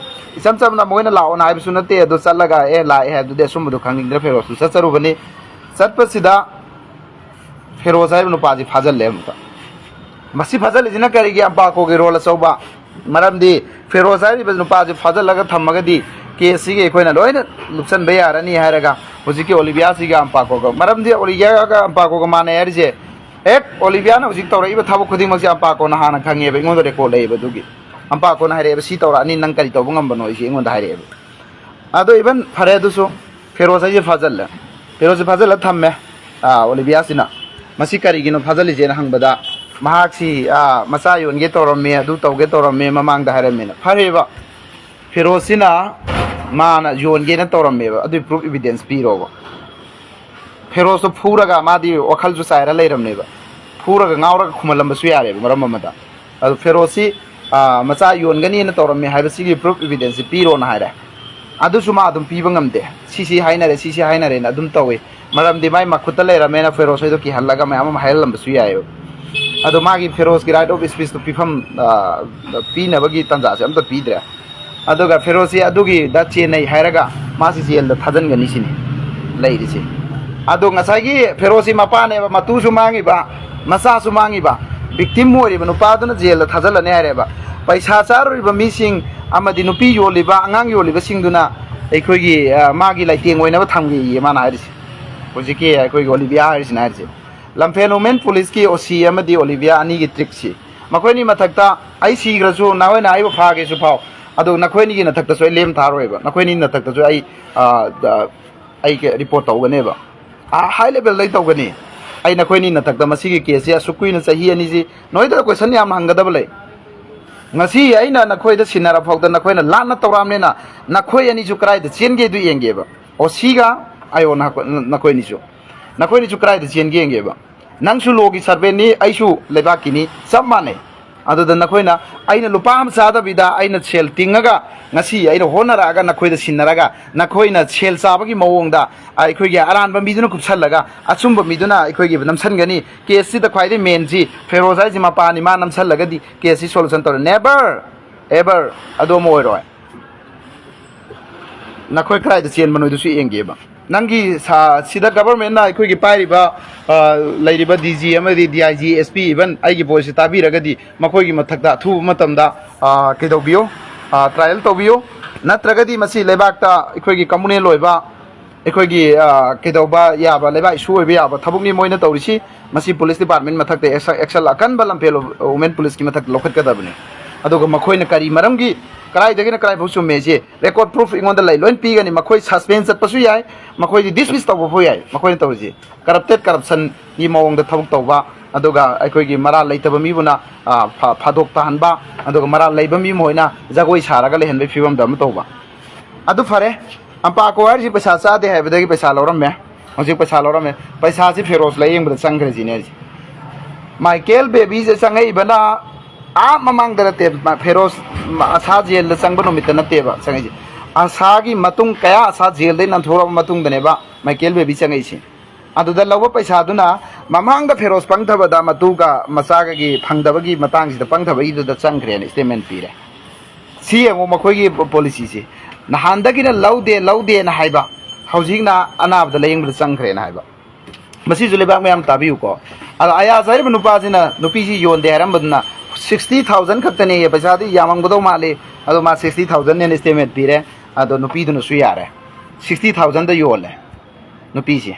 ꯏꯆꯝ ꯆꯝꯅ ꯃꯣꯏꯅ ꯂꯥꯛꯑꯣꯅ ꯍꯥꯏꯕꯁꯨ ꯅꯠꯇꯦ, ꯑꯗꯨ ꯆꯠꯂꯒ, "ꯑꯦ, ꯂꯥꯛꯑꯦ" ꯍꯥꯏꯕꯗꯨꯗꯤ ꯑꯁꯨꯝꯕꯗꯨ ꯈꯪꯅꯤꯡꯗꯅ ꯐꯤꯔꯣꯖꯁꯨ ꯆꯠꯆꯔꯨꯕꯅꯤ꯫ ꯆꯠꯄꯁꯤꯗ ꯐꯤꯔꯣꯖ ꯍꯥꯏꯔꯤꯕ ꯅꯨꯄꯥꯁꯤ ꯐꯥꯖꯤꯜꯂꯦ ꯑꯃꯨꯛꯀ꯫ ꯃꯁꯤ ꯐꯥꯖꯤꯜꯂꯤꯁꯤꯅ ꯀꯔꯤꯒꯤ? ꯑꯝꯄꯥꯀꯣꯒꯤ ꯔꯣꯜ ꯑꯆꯧꯕ꯫ ꯃꯔꯝꯗꯤ ꯐꯤꯔꯣꯖ ꯍꯥꯏꯔꯤꯕ ꯅꯨꯄꯥꯁꯤ ꯐꯥꯖꯤꯜꯂꯒ ꯊꯝꯃꯒꯗꯤ ꯀꯦꯁꯁꯤꯒꯤ ꯑꯩꯈꯣꯏꯅ ꯂꯣꯏꯅ ꯂꯨꯞꯁꯟꯕ ꯌꯥꯔꯅꯤ ꯍꯥꯏꯔꯒ ꯍꯧꯖꯤꯛꯀꯤ ꯑꯣꯂꯤꯕꯤꯌꯥꯁꯤꯒ ꯑꯝꯄꯥꯀꯣꯒ, ꯃꯔꯝꯗꯤ ꯑꯣꯂꯤꯕꯤꯌꯥꯒ ꯑꯝꯄꯥꯀꯣꯒ ꯃꯥꯟꯅꯩ ꯍꯥꯏꯔꯤꯁꯦ, ꯍꯦꯛ ꯑꯣꯂꯤꯕꯤꯌꯥꯅ ꯍꯧꯖꯤꯛ ꯇꯧꯔꯛꯏꯕ ꯊꯕꯛ ꯈꯨꯗꯤꯡꯃꯛꯁꯦ ꯑꯝꯄꯥꯀꯣꯅ ꯍꯥꯟꯅ ꯈꯪꯉꯦꯕ, ꯑꯩꯉꯣꯟꯗ ꯔꯦꯀꯣꯔꯗ ꯂꯩꯌꯦꯕ꯫ ꯑꯗꯨꯒꯤ ꯑꯝꯄꯥꯀꯣꯅ ꯍꯥꯏꯔꯛꯑꯦꯕ, "ꯁꯤ ꯇꯧꯔꯛꯑꯅꯤ, ꯅꯪ ꯀꯔꯤ ꯇꯧꯕ ꯉꯝꯕꯅꯣ?" ꯑꯩꯁꯦ ꯑꯩꯉꯣꯟꯗ ꯍꯥꯏꯔꯛꯑꯦꯕ꯫ ꯑꯗꯣ ꯏꯚꯟ ꯐꯔꯦ ꯑꯗꯨꯁꯨ, ꯐꯤꯔꯣꯖ ꯍꯥꯏꯁꯦ ꯐꯥꯖꯤꯜꯂꯦ꯫ ꯐꯤꯔꯣꯖꯁꯦ ꯐꯥꯖꯤꯜꯂ ꯊꯝꯃꯦ, ꯑꯥ, ꯑꯣꯂꯤꯕꯤꯌꯥꯁꯤꯅ꯫ "ꯃꯁꯤ ꯀꯔꯤꯒꯤꯅꯣ ꯐꯥꯖꯤꯜꯂꯤꯁꯦꯅ?" ꯍꯪꯕꯗ, "ꯃꯍꯥꯛꯁꯤ, ꯑꯥ, ꯃꯆꯥ ꯌꯣꯟꯒꯦ ꯇꯧꯔꯝꯃꯦ, ꯑꯗꯨ ꯇꯧꯒꯦ ꯇꯧꯔꯝꯃꯦ, ꯃꯃꯥꯡꯗ ꯍꯥꯏꯔꯝꯃꯦꯅ"꯫ ꯐꯔꯦꯕ, ꯐꯤꯔꯣꯖꯁꯤꯅ ꯃꯥꯅ ꯌꯣꯟꯒꯦꯅ ꯇꯧꯔꯝꯃꯦꯕ, ꯑꯗꯨꯏ ꯄ꯭ꯔꯨꯐ ꯏꯕꯤꯗꯦꯟꯁ ꯄꯤꯔꯣꯕ꯫ ꯐꯤꯔꯣꯖꯇꯣ ꯐꯨꯔꯒ, ꯃꯥꯗꯤ ꯋꯥꯈꯜꯁꯨ ꯆꯥꯏꯔ ꯂꯩꯔꯝꯅꯦꯕ, ꯐꯨꯔꯒ ꯉꯥꯎꯔꯒ ꯈꯨꯝꯍꯜꯂꯝꯕꯁꯨ ꯌꯥꯔꯦꯕ ꯃꯔꯝ ꯑꯃꯗ꯫ ꯑꯗꯨ ꯐꯤꯔꯣꯖꯁꯤ, ꯑꯥ, ꯃꯆꯥ ꯌꯣꯟꯒꯅꯤꯅ ꯇꯧꯔꯝꯃꯦ ꯍꯥꯏꯕꯁꯤꯒꯤ ꯄ꯭ꯔꯨꯐ ꯏꯕꯤꯗꯦꯟꯁꯁꯤ ꯄꯤꯔꯣꯅ ꯍꯥꯏꯔꯦ꯫ ꯑꯗꯨꯁꯨ ꯃꯥ ꯑꯗꯨꯝ ꯄꯤꯕ ꯉꯝꯗꯦ꯫ "ꯁꯤꯁꯤ ꯍꯥꯏꯅꯔꯦ, ꯁꯤꯁꯤ ꯍꯥꯏꯅꯔꯦꯅ" ꯑꯗꯨꯝ ꯇꯧꯏ꯫ ꯃꯔꯝꯗꯤ ꯃꯥꯏ ꯃꯈꯨꯠꯇ ꯂꯩꯔꯝꯃꯦꯅ ꯐꯤꯔꯣꯖ ꯍꯣꯏꯗꯣ ꯀꯤꯍꯜꯂꯒ ꯃꯌꯥꯝ ꯑꯃ ꯍꯥꯏꯍꯜꯂꯝꯕꯁꯨ ꯌꯥꯏꯑꯕ꯫ ꯑꯗꯣ ꯃꯥꯒꯤ ꯐꯤꯔꯣꯖꯀꯤ ꯔꯥꯏꯠ ꯑꯣꯐ ꯁ꯭ꯄꯤꯆꯇꯣ ꯄꯤꯐꯝ, ꯑꯥ, ꯄꯤꯅꯕꯒꯤ ꯇꯥꯟꯖꯥꯁꯦ ꯑꯝꯇ ꯄꯤꯗ꯭ꯔꯦ꯫ ꯑꯗꯨꯒ ꯐꯤꯔꯣꯖꯁꯤ ꯑꯗꯨꯒꯤꯗ ꯆꯦꯟꯅꯩ ꯍꯥꯏꯔꯒ ꯃꯥꯁꯤ ꯖꯦꯜꯗ ꯊꯥꯖꯤꯟꯒꯅꯤ ꯁꯤꯅꯤ ꯂꯩꯔꯤꯁꯦ꯫ ꯑꯗꯣ ꯉꯁꯥꯏꯒꯤ ꯐꯤꯔꯣꯖꯁꯤ ꯃꯄꯥꯅꯦꯕ, ꯃꯇꯨꯁꯨ ꯃꯥꯡꯉꯤꯕ, ꯃꯆꯥꯁꯨ ꯃꯥꯡꯉꯤꯕ, ꯚꯤꯛꯇꯤꯝ ꯑꯣꯏꯔꯤꯕ ꯅꯨꯄꯥꯗꯨꯅ ꯖꯦꯜꯗ ꯊꯥꯖꯤꯜꯂꯅꯤ ꯍꯥꯏꯔꯦꯕ꯫ ꯄꯩꯁꯥ ꯆꯥꯔꯨꯔꯤꯕ ꯃꯤꯁꯤꯡ ꯑꯃꯗꯤ ꯅꯨꯄꯤ ꯌꯣꯜꯂꯤꯕ, ꯑꯉꯥꯡ ꯌꯣꯜꯂꯤꯕꯁꯤꯡꯗꯨꯅ ꯑꯩꯈꯣꯏꯒꯤ, ꯑ, ꯃꯥꯒꯤ ꯂꯩꯇꯦꯡ ꯑꯣꯏꯅꯕ ꯊꯝꯒꯦꯌꯦ ꯃꯥꯅ ꯍꯥꯏꯔꯤꯁꯦ꯫ ꯍꯧꯖꯤꯛꯀꯤ ꯑꯩꯈꯣꯏꯒꯤ ꯑꯣꯂꯤꯕꯤꯌꯥ ꯍꯥꯏꯔꯤꯁꯤꯅ ꯍꯥꯏꯔꯤꯁꯦ꯫ ꯂꯝꯐꯦꯜ ꯋꯨꯃꯦꯟ ꯄꯨꯂꯤꯁꯀꯤ ꯑꯣ ꯁꯤ ꯑꯃꯗꯤ ꯑꯣꯂꯤꯕꯤꯌꯥ ꯑꯅꯤꯒꯤ ꯇ꯭ꯔꯤꯛꯁꯤ, ꯃꯈꯣꯏꯅꯤ ꯃꯊꯛꯇ ꯑꯩ ꯁꯤꯈ꯭ꯔꯁꯨ, ꯅꯈꯣꯏꯅ ꯑꯩꯕꯨ ꯐꯥꯒꯦꯁꯨ ꯐꯥꯎ, ꯑꯗꯨ ꯅꯈꯣꯏꯅꯤꯒꯤ ꯅꯊꯛꯇꯁꯨ ꯑꯩ ꯂꯦꯝ ꯊꯥꯔꯣꯏꯕ, ꯅꯈꯣꯏꯅꯤ ꯅꯊꯛꯇꯁꯨ ꯑꯩ, ꯑ, ꯑ, ꯑꯩ ꯔꯤꯄꯣꯔꯠ ꯇꯧꯒꯅꯦꯕ꯫ ꯑ, ꯍꯥꯏ ꯂꯦꯚꯦꯜꯗ ꯑꯩ ꯇꯧꯒꯅꯤ꯫ ꯑꯩ ꯅꯈꯣꯏꯅꯤ ꯅꯊꯛꯇ ꯃꯁꯤꯒꯤ ꯀꯦꯁꯁꯤ ꯑꯁꯨꯛ ꯀꯨꯏꯅ, ꯆꯍꯤ ꯑꯅꯤꯁꯤ, ꯅꯣꯏꯗ ꯀꯣꯏꯁꯟ ꯌꯥꯝꯅ ꯍꯪꯒꯗꯕ ꯂꯩ꯫ ꯉꯁꯤ ꯑꯩꯅ ꯅꯈꯣꯏꯗ ꯁꯤꯟꯅꯔ ꯐꯥꯎꯗ ꯅꯈꯣꯏꯅ ꯂꯥꯟꯅ ꯇꯧꯔꯛꯑꯕꯅꯤꯅ ꯅꯈꯣꯏ ꯑꯅꯤꯁꯨ ꯀꯗꯥꯏꯗ ꯆꯦꯟꯒꯦꯗꯨ ꯌꯦꯡꯒꯦꯕ꯫ ꯑꯣ ꯁꯤꯒ ꯑꯥꯏ ꯑꯣ ꯅꯈꯣꯏ-, ꯅꯈꯣꯏꯅꯤꯁꯨ, ꯅꯈꯣꯏꯅꯤꯁꯨ ꯀꯗꯥꯏꯗ ꯆꯦꯟꯒꯦ ꯌꯦꯡꯒꯦꯕ꯫ ꯅꯪꯁꯨ ꯂꯣꯒꯤ ꯁꯔꯚꯦꯟꯅꯤ, ꯑꯩꯁꯨ ꯂꯩꯕꯥꯛꯀꯤꯅꯤ, ꯆꯞ ꯃꯥꯟꯅꯩ꯫ ꯑꯗꯨꯗ ꯅꯈꯣꯏꯅ, ꯑꯩꯅ ꯂꯨꯄꯥ ꯑꯃ ꯆꯥꯗꯕꯤꯗ ꯑꯩꯅ ꯁꯦꯜ ꯇꯤꯡꯉꯒ ꯉꯁꯤ ꯑꯩꯅ ꯍꯣꯠꯅꯔꯛꯑꯒ ꯅꯈꯣꯏꯗ ꯁꯤꯟꯅꯔꯒ ꯅꯈꯣꯏꯅ ꯁꯦꯜ ꯆꯥꯕꯒꯤ ꯃꯑꯣꯡꯗ ꯑꯩꯈꯣꯏꯒꯤ ꯑꯔꯥꯟꯕ ꯃꯤꯗꯨꯅ ꯀꯨꯞꯁꯜꯂꯒ ꯑꯆꯨꯝꯕ ꯃꯤꯗꯨꯅ ꯑꯩꯈꯣꯏꯒꯤ ꯅꯝꯁꯤꯟꯒꯅꯤ꯫ ꯀꯦꯁꯁꯤꯗ ꯈ꯭ꯋꯥꯏꯗꯒꯤ ꯃꯦꯟꯁꯤ ꯐꯦꯔꯣꯖ ꯍꯥꯏꯁꯤ ꯃꯄꯥꯅꯤ, ꯃꯥ ꯅꯝꯁꯤꯜꯂꯒꯗꯤ ꯀꯦꯁꯁꯤ ꯁꯣꯂꯨꯁꯟ ꯇꯧꯔꯦ꯫ ꯅꯦꯕꯔ ꯑꯦꯕꯔ ꯑꯗꯨ ꯑꯃ ꯑꯣꯏꯔꯣꯏ꯫ ꯅꯈꯣꯏ ꯀꯗꯥꯏꯗ ꯆꯦꯟꯕꯅꯣꯗꯨꯁꯨ ꯌꯦꯡꯒꯦꯕ꯫ ꯅꯪꯒꯤ ꯁꯥ-, ꯁꯤꯗ ꯒꯚꯔꯟꯃꯦꯟꯠꯅ ꯑꯩꯈꯣꯏꯒꯤ ꯄꯥꯏꯔꯤꯕ, ꯑ, ꯂꯩꯔꯤꯕ ꯗꯤ ꯖꯤ ꯑꯃꯗꯤ D I G, S P, even ꯑꯩꯒꯤ ꯚꯣꯏꯁꯁꯦ ꯇꯥꯕꯤꯔꯒꯗꯤ ꯃꯈꯣꯏꯒꯤ ꯃꯊꯛꯇ ꯑꯊꯨꯕ ꯃꯇꯝꯗ, ꯑ, ꯀꯩꯗꯧꯕꯤꯌꯨ, ꯑ, ꯇ꯭ꯔꯥꯏꯌꯦꯜ ꯇꯧꯕꯤꯌꯨ꯫ ꯅꯠꯇ꯭ꯔꯒꯗꯤ ꯃꯁꯤ ꯂꯩꯕꯥꯛꯇ ꯑꯩꯈꯣꯏꯒꯤ ꯀꯝꯃꯨꯅꯦꯜ ꯑꯣꯏꯕ, ꯑꯩꯈꯣꯏꯒꯤ, ꯑ, ꯀꯩꯗꯧꯕ ꯌꯥꯕ, ꯂꯩꯕꯥꯛ ꯏꯁꯨ ꯑꯣꯏꯕ ꯌꯥꯕ ꯊꯕꯛꯅꯤ ꯃꯣꯏꯅ ꯇꯧꯔꯤꯁꯤ꯫ ꯃꯁꯤ ꯄꯨꯂꯤꯁ ꯗꯤꯄꯥꯔꯠꯃꯦꯟꯠ ꯃꯊꯛꯇ ꯑꯦꯛꯁ-, ꯑꯦꯛꯁꯟ ꯑꯀꯟꯕ ꯂꯝꯐꯦꯜ ꯋꯨꯃꯦꯟ ꯄꯨꯂꯤꯁꯀꯤ ꯃꯊꯛꯇ ꯂꯧꯈꯠꯀꯗꯕꯅꯤ꯫ ꯑꯗꯨꯒ ꯃꯈꯣꯏꯅ ꯀꯔꯤ ꯃꯔꯝꯒꯤ, ꯀꯗꯥꯏꯗꯒꯤꯅ ꯀꯗꯥꯏꯐꯥꯎ ꯆꯨꯝꯃꯦꯁꯦ ꯔꯦꯀꯣꯔꯗ ꯄ꯭ꯔꯨꯐ ꯑꯩꯉꯣꯟꯗ ꯂꯩ, ꯂꯣꯏꯅ ꯄꯤꯒꯅꯤ꯫ ꯃꯈꯣꯏ ꯁꯁꯄꯦꯟ ꯆꯠꯄꯁꯨ ꯌꯥꯏ, ꯃꯈꯣꯏꯗꯤ ꯗꯤꯁꯃꯤꯁ ꯇꯧꯕ ꯐꯥꯎ ꯌꯥꯏ꯫ ꯃꯈꯣꯏꯅ ꯇꯧꯔꯤꯁꯤ ꯀꯔꯞꯇꯦꯠ, ꯀꯔꯞꯁꯟꯒꯤ ꯃꯑꯣꯡꯗ ꯊꯕꯛ ꯇꯧꯕ, ꯑꯗꯨꯒ ꯑꯩꯈꯣꯏꯒꯤ ꯃꯔꯥꯜ ꯂꯩꯇꯕ ꯃꯤꯕꯨꯅ, ꯑ, ꯐ-, ꯐꯥꯗꯣꯛ ꯇꯥꯍꯟꯕ, ꯑꯗꯨꯒ ꯃꯔꯥꯜ ꯂꯩꯕ ꯃꯤ ꯃꯈꯣꯏꯅ ꯖꯒꯣꯏ ꯁꯥꯔꯒ ꯂꯩꯍꯟꯕꯒꯤ ꯐꯤꯕꯝꯗ ꯑꯃ ꯇꯧꯕ꯫ ꯑꯗꯨ ꯐꯔꯦ, ꯑꯝꯄꯥꯀꯣ ꯍꯥꯏꯔꯤꯁꯤ ꯄꯩꯁꯥ ꯆꯥꯗꯦ ꯍꯥꯏꯕꯗꯒꯤ ꯄꯩꯁꯥ ꯂꯧꯔꯝꯃꯦ꯫ ꯍꯧꯖꯤꯛ ꯄꯩꯁꯥ ꯂꯧꯔꯝꯃꯦ꯫ ꯄꯩꯁꯥꯁꯤ ꯐꯦꯔꯣꯖ ꯂꯥꯌꯦꯡꯕꯗ ꯆꯪꯈ꯭ꯔꯦ ꯁꯤꯅꯦ ꯍꯥꯏꯁꯦ꯫ ꯃꯥꯏꯀꯦꯜ ꯕꯦꯕꯤꯁꯦ ꯆꯪꯉꯛꯏꯕꯅ ꯑꯥ ꯃꯃꯥꯡꯗ ꯅꯠꯇꯦ, ꯃꯥ ꯐꯦꯔꯣꯖ ꯑꯁꯥ ꯖꯦꯜꯗ ꯆꯪꯕ ꯅꯨꯃꯤꯠꯇ ꯅꯠꯇꯦꯕ ꯆꯪꯉꯛꯏꯁꯦ꯫ ꯑꯁꯥꯒꯤ ꯃꯇꯨꯡ, ꯀꯌꯥ ꯑꯁꯥ ꯖꯦꯜꯗꯩ ꯅꯟꯊꯣꯔꯛꯑꯕ ꯃꯇꯨꯡꯗꯅꯦꯕ ꯃꯥꯏꯀꯦꯜ ꯕꯦꯕꯤ ꯆꯪꯉꯛꯏꯁꯦ꯫ ꯑꯗꯨꯗ ꯂꯧꯕ ꯄꯩꯁꯥꯗꯨꯅ ꯃꯃꯥꯡꯗ ꯐꯦꯔꯣꯖ ꯄꯪꯊꯕꯗ ꯃꯇꯨꯒ ꯃꯆꯥꯒꯒꯤ ꯐꯪꯗꯕꯒꯤ ꯃꯇꯥꯡꯁꯤꯗ ꯄꯪꯊꯕꯒꯤꯗꯨꯗ ꯆꯪꯈ꯭ꯔꯦꯅ ꯁ꯭ꯇꯦꯠꯃꯦꯟ ꯄꯤꯔꯦ꯫ ꯁꯤ ꯌꯦꯡꯉꯣ, ꯃꯈꯣꯏꯒꯤ ꯄꯣꯂꯤꯁꯤꯁꯦ꯫ ꯅꯍꯥꯟꯗꯒꯤꯅ ꯂꯧꯗꯦ, ꯂꯧꯗꯦꯅ ꯍꯥꯏꯕ, ꯍꯧꯖꯤꯛꯅ ꯑꯅꯥꯕꯗ ꯂꯥꯌꯦꯡꯕꯗ ꯆꯪꯈ꯭ꯔꯦꯅ ꯍꯥꯏꯕ꯫ ꯃꯁꯤꯁꯨ ꯂꯩꯕꯥꯛ ꯃꯌꯥꯝ ꯇꯥꯕꯤꯌꯨꯀꯣ꯫ ꯑꯗꯣ ꯑꯌꯥꯁ ꯍꯥꯏꯔꯤꯕ ꯅꯨꯄꯥꯁꯤꯅ ꯅꯨꯄꯤꯁꯤ ꯌꯣꯟꯗꯦ ꯍꯥꯏꯔꯝꯕꯗꯨꯅ ꯁꯤꯛꯁꯇꯤ ꯊꯥꯎꯖꯟ ꯈꯛꯇꯅꯦꯌꯦ, ꯄꯩꯁꯥꯗꯤ ꯌꯥꯝꯃꯝꯒꯗꯧ ꯃꯥꯜꯂꯤ꯫ ꯑꯗꯣ ꯃꯥ ꯁꯤꯛꯁꯇꯤ ꯊꯥꯎꯖꯟꯅꯦꯅ ꯁ꯭ꯇꯦꯠꯃꯦꯟ ꯄꯤꯔꯦ꯫ ꯑꯗꯣ ꯅꯨꯄꯤꯗꯨꯅꯁꯨ ꯌꯥꯔꯦ, ꯁꯤꯛꯁꯇꯤ ꯊꯥꯎꯖꯟꯗ ꯌꯣꯜꯂꯦ ꯅꯨꯄꯤꯁꯦ꯫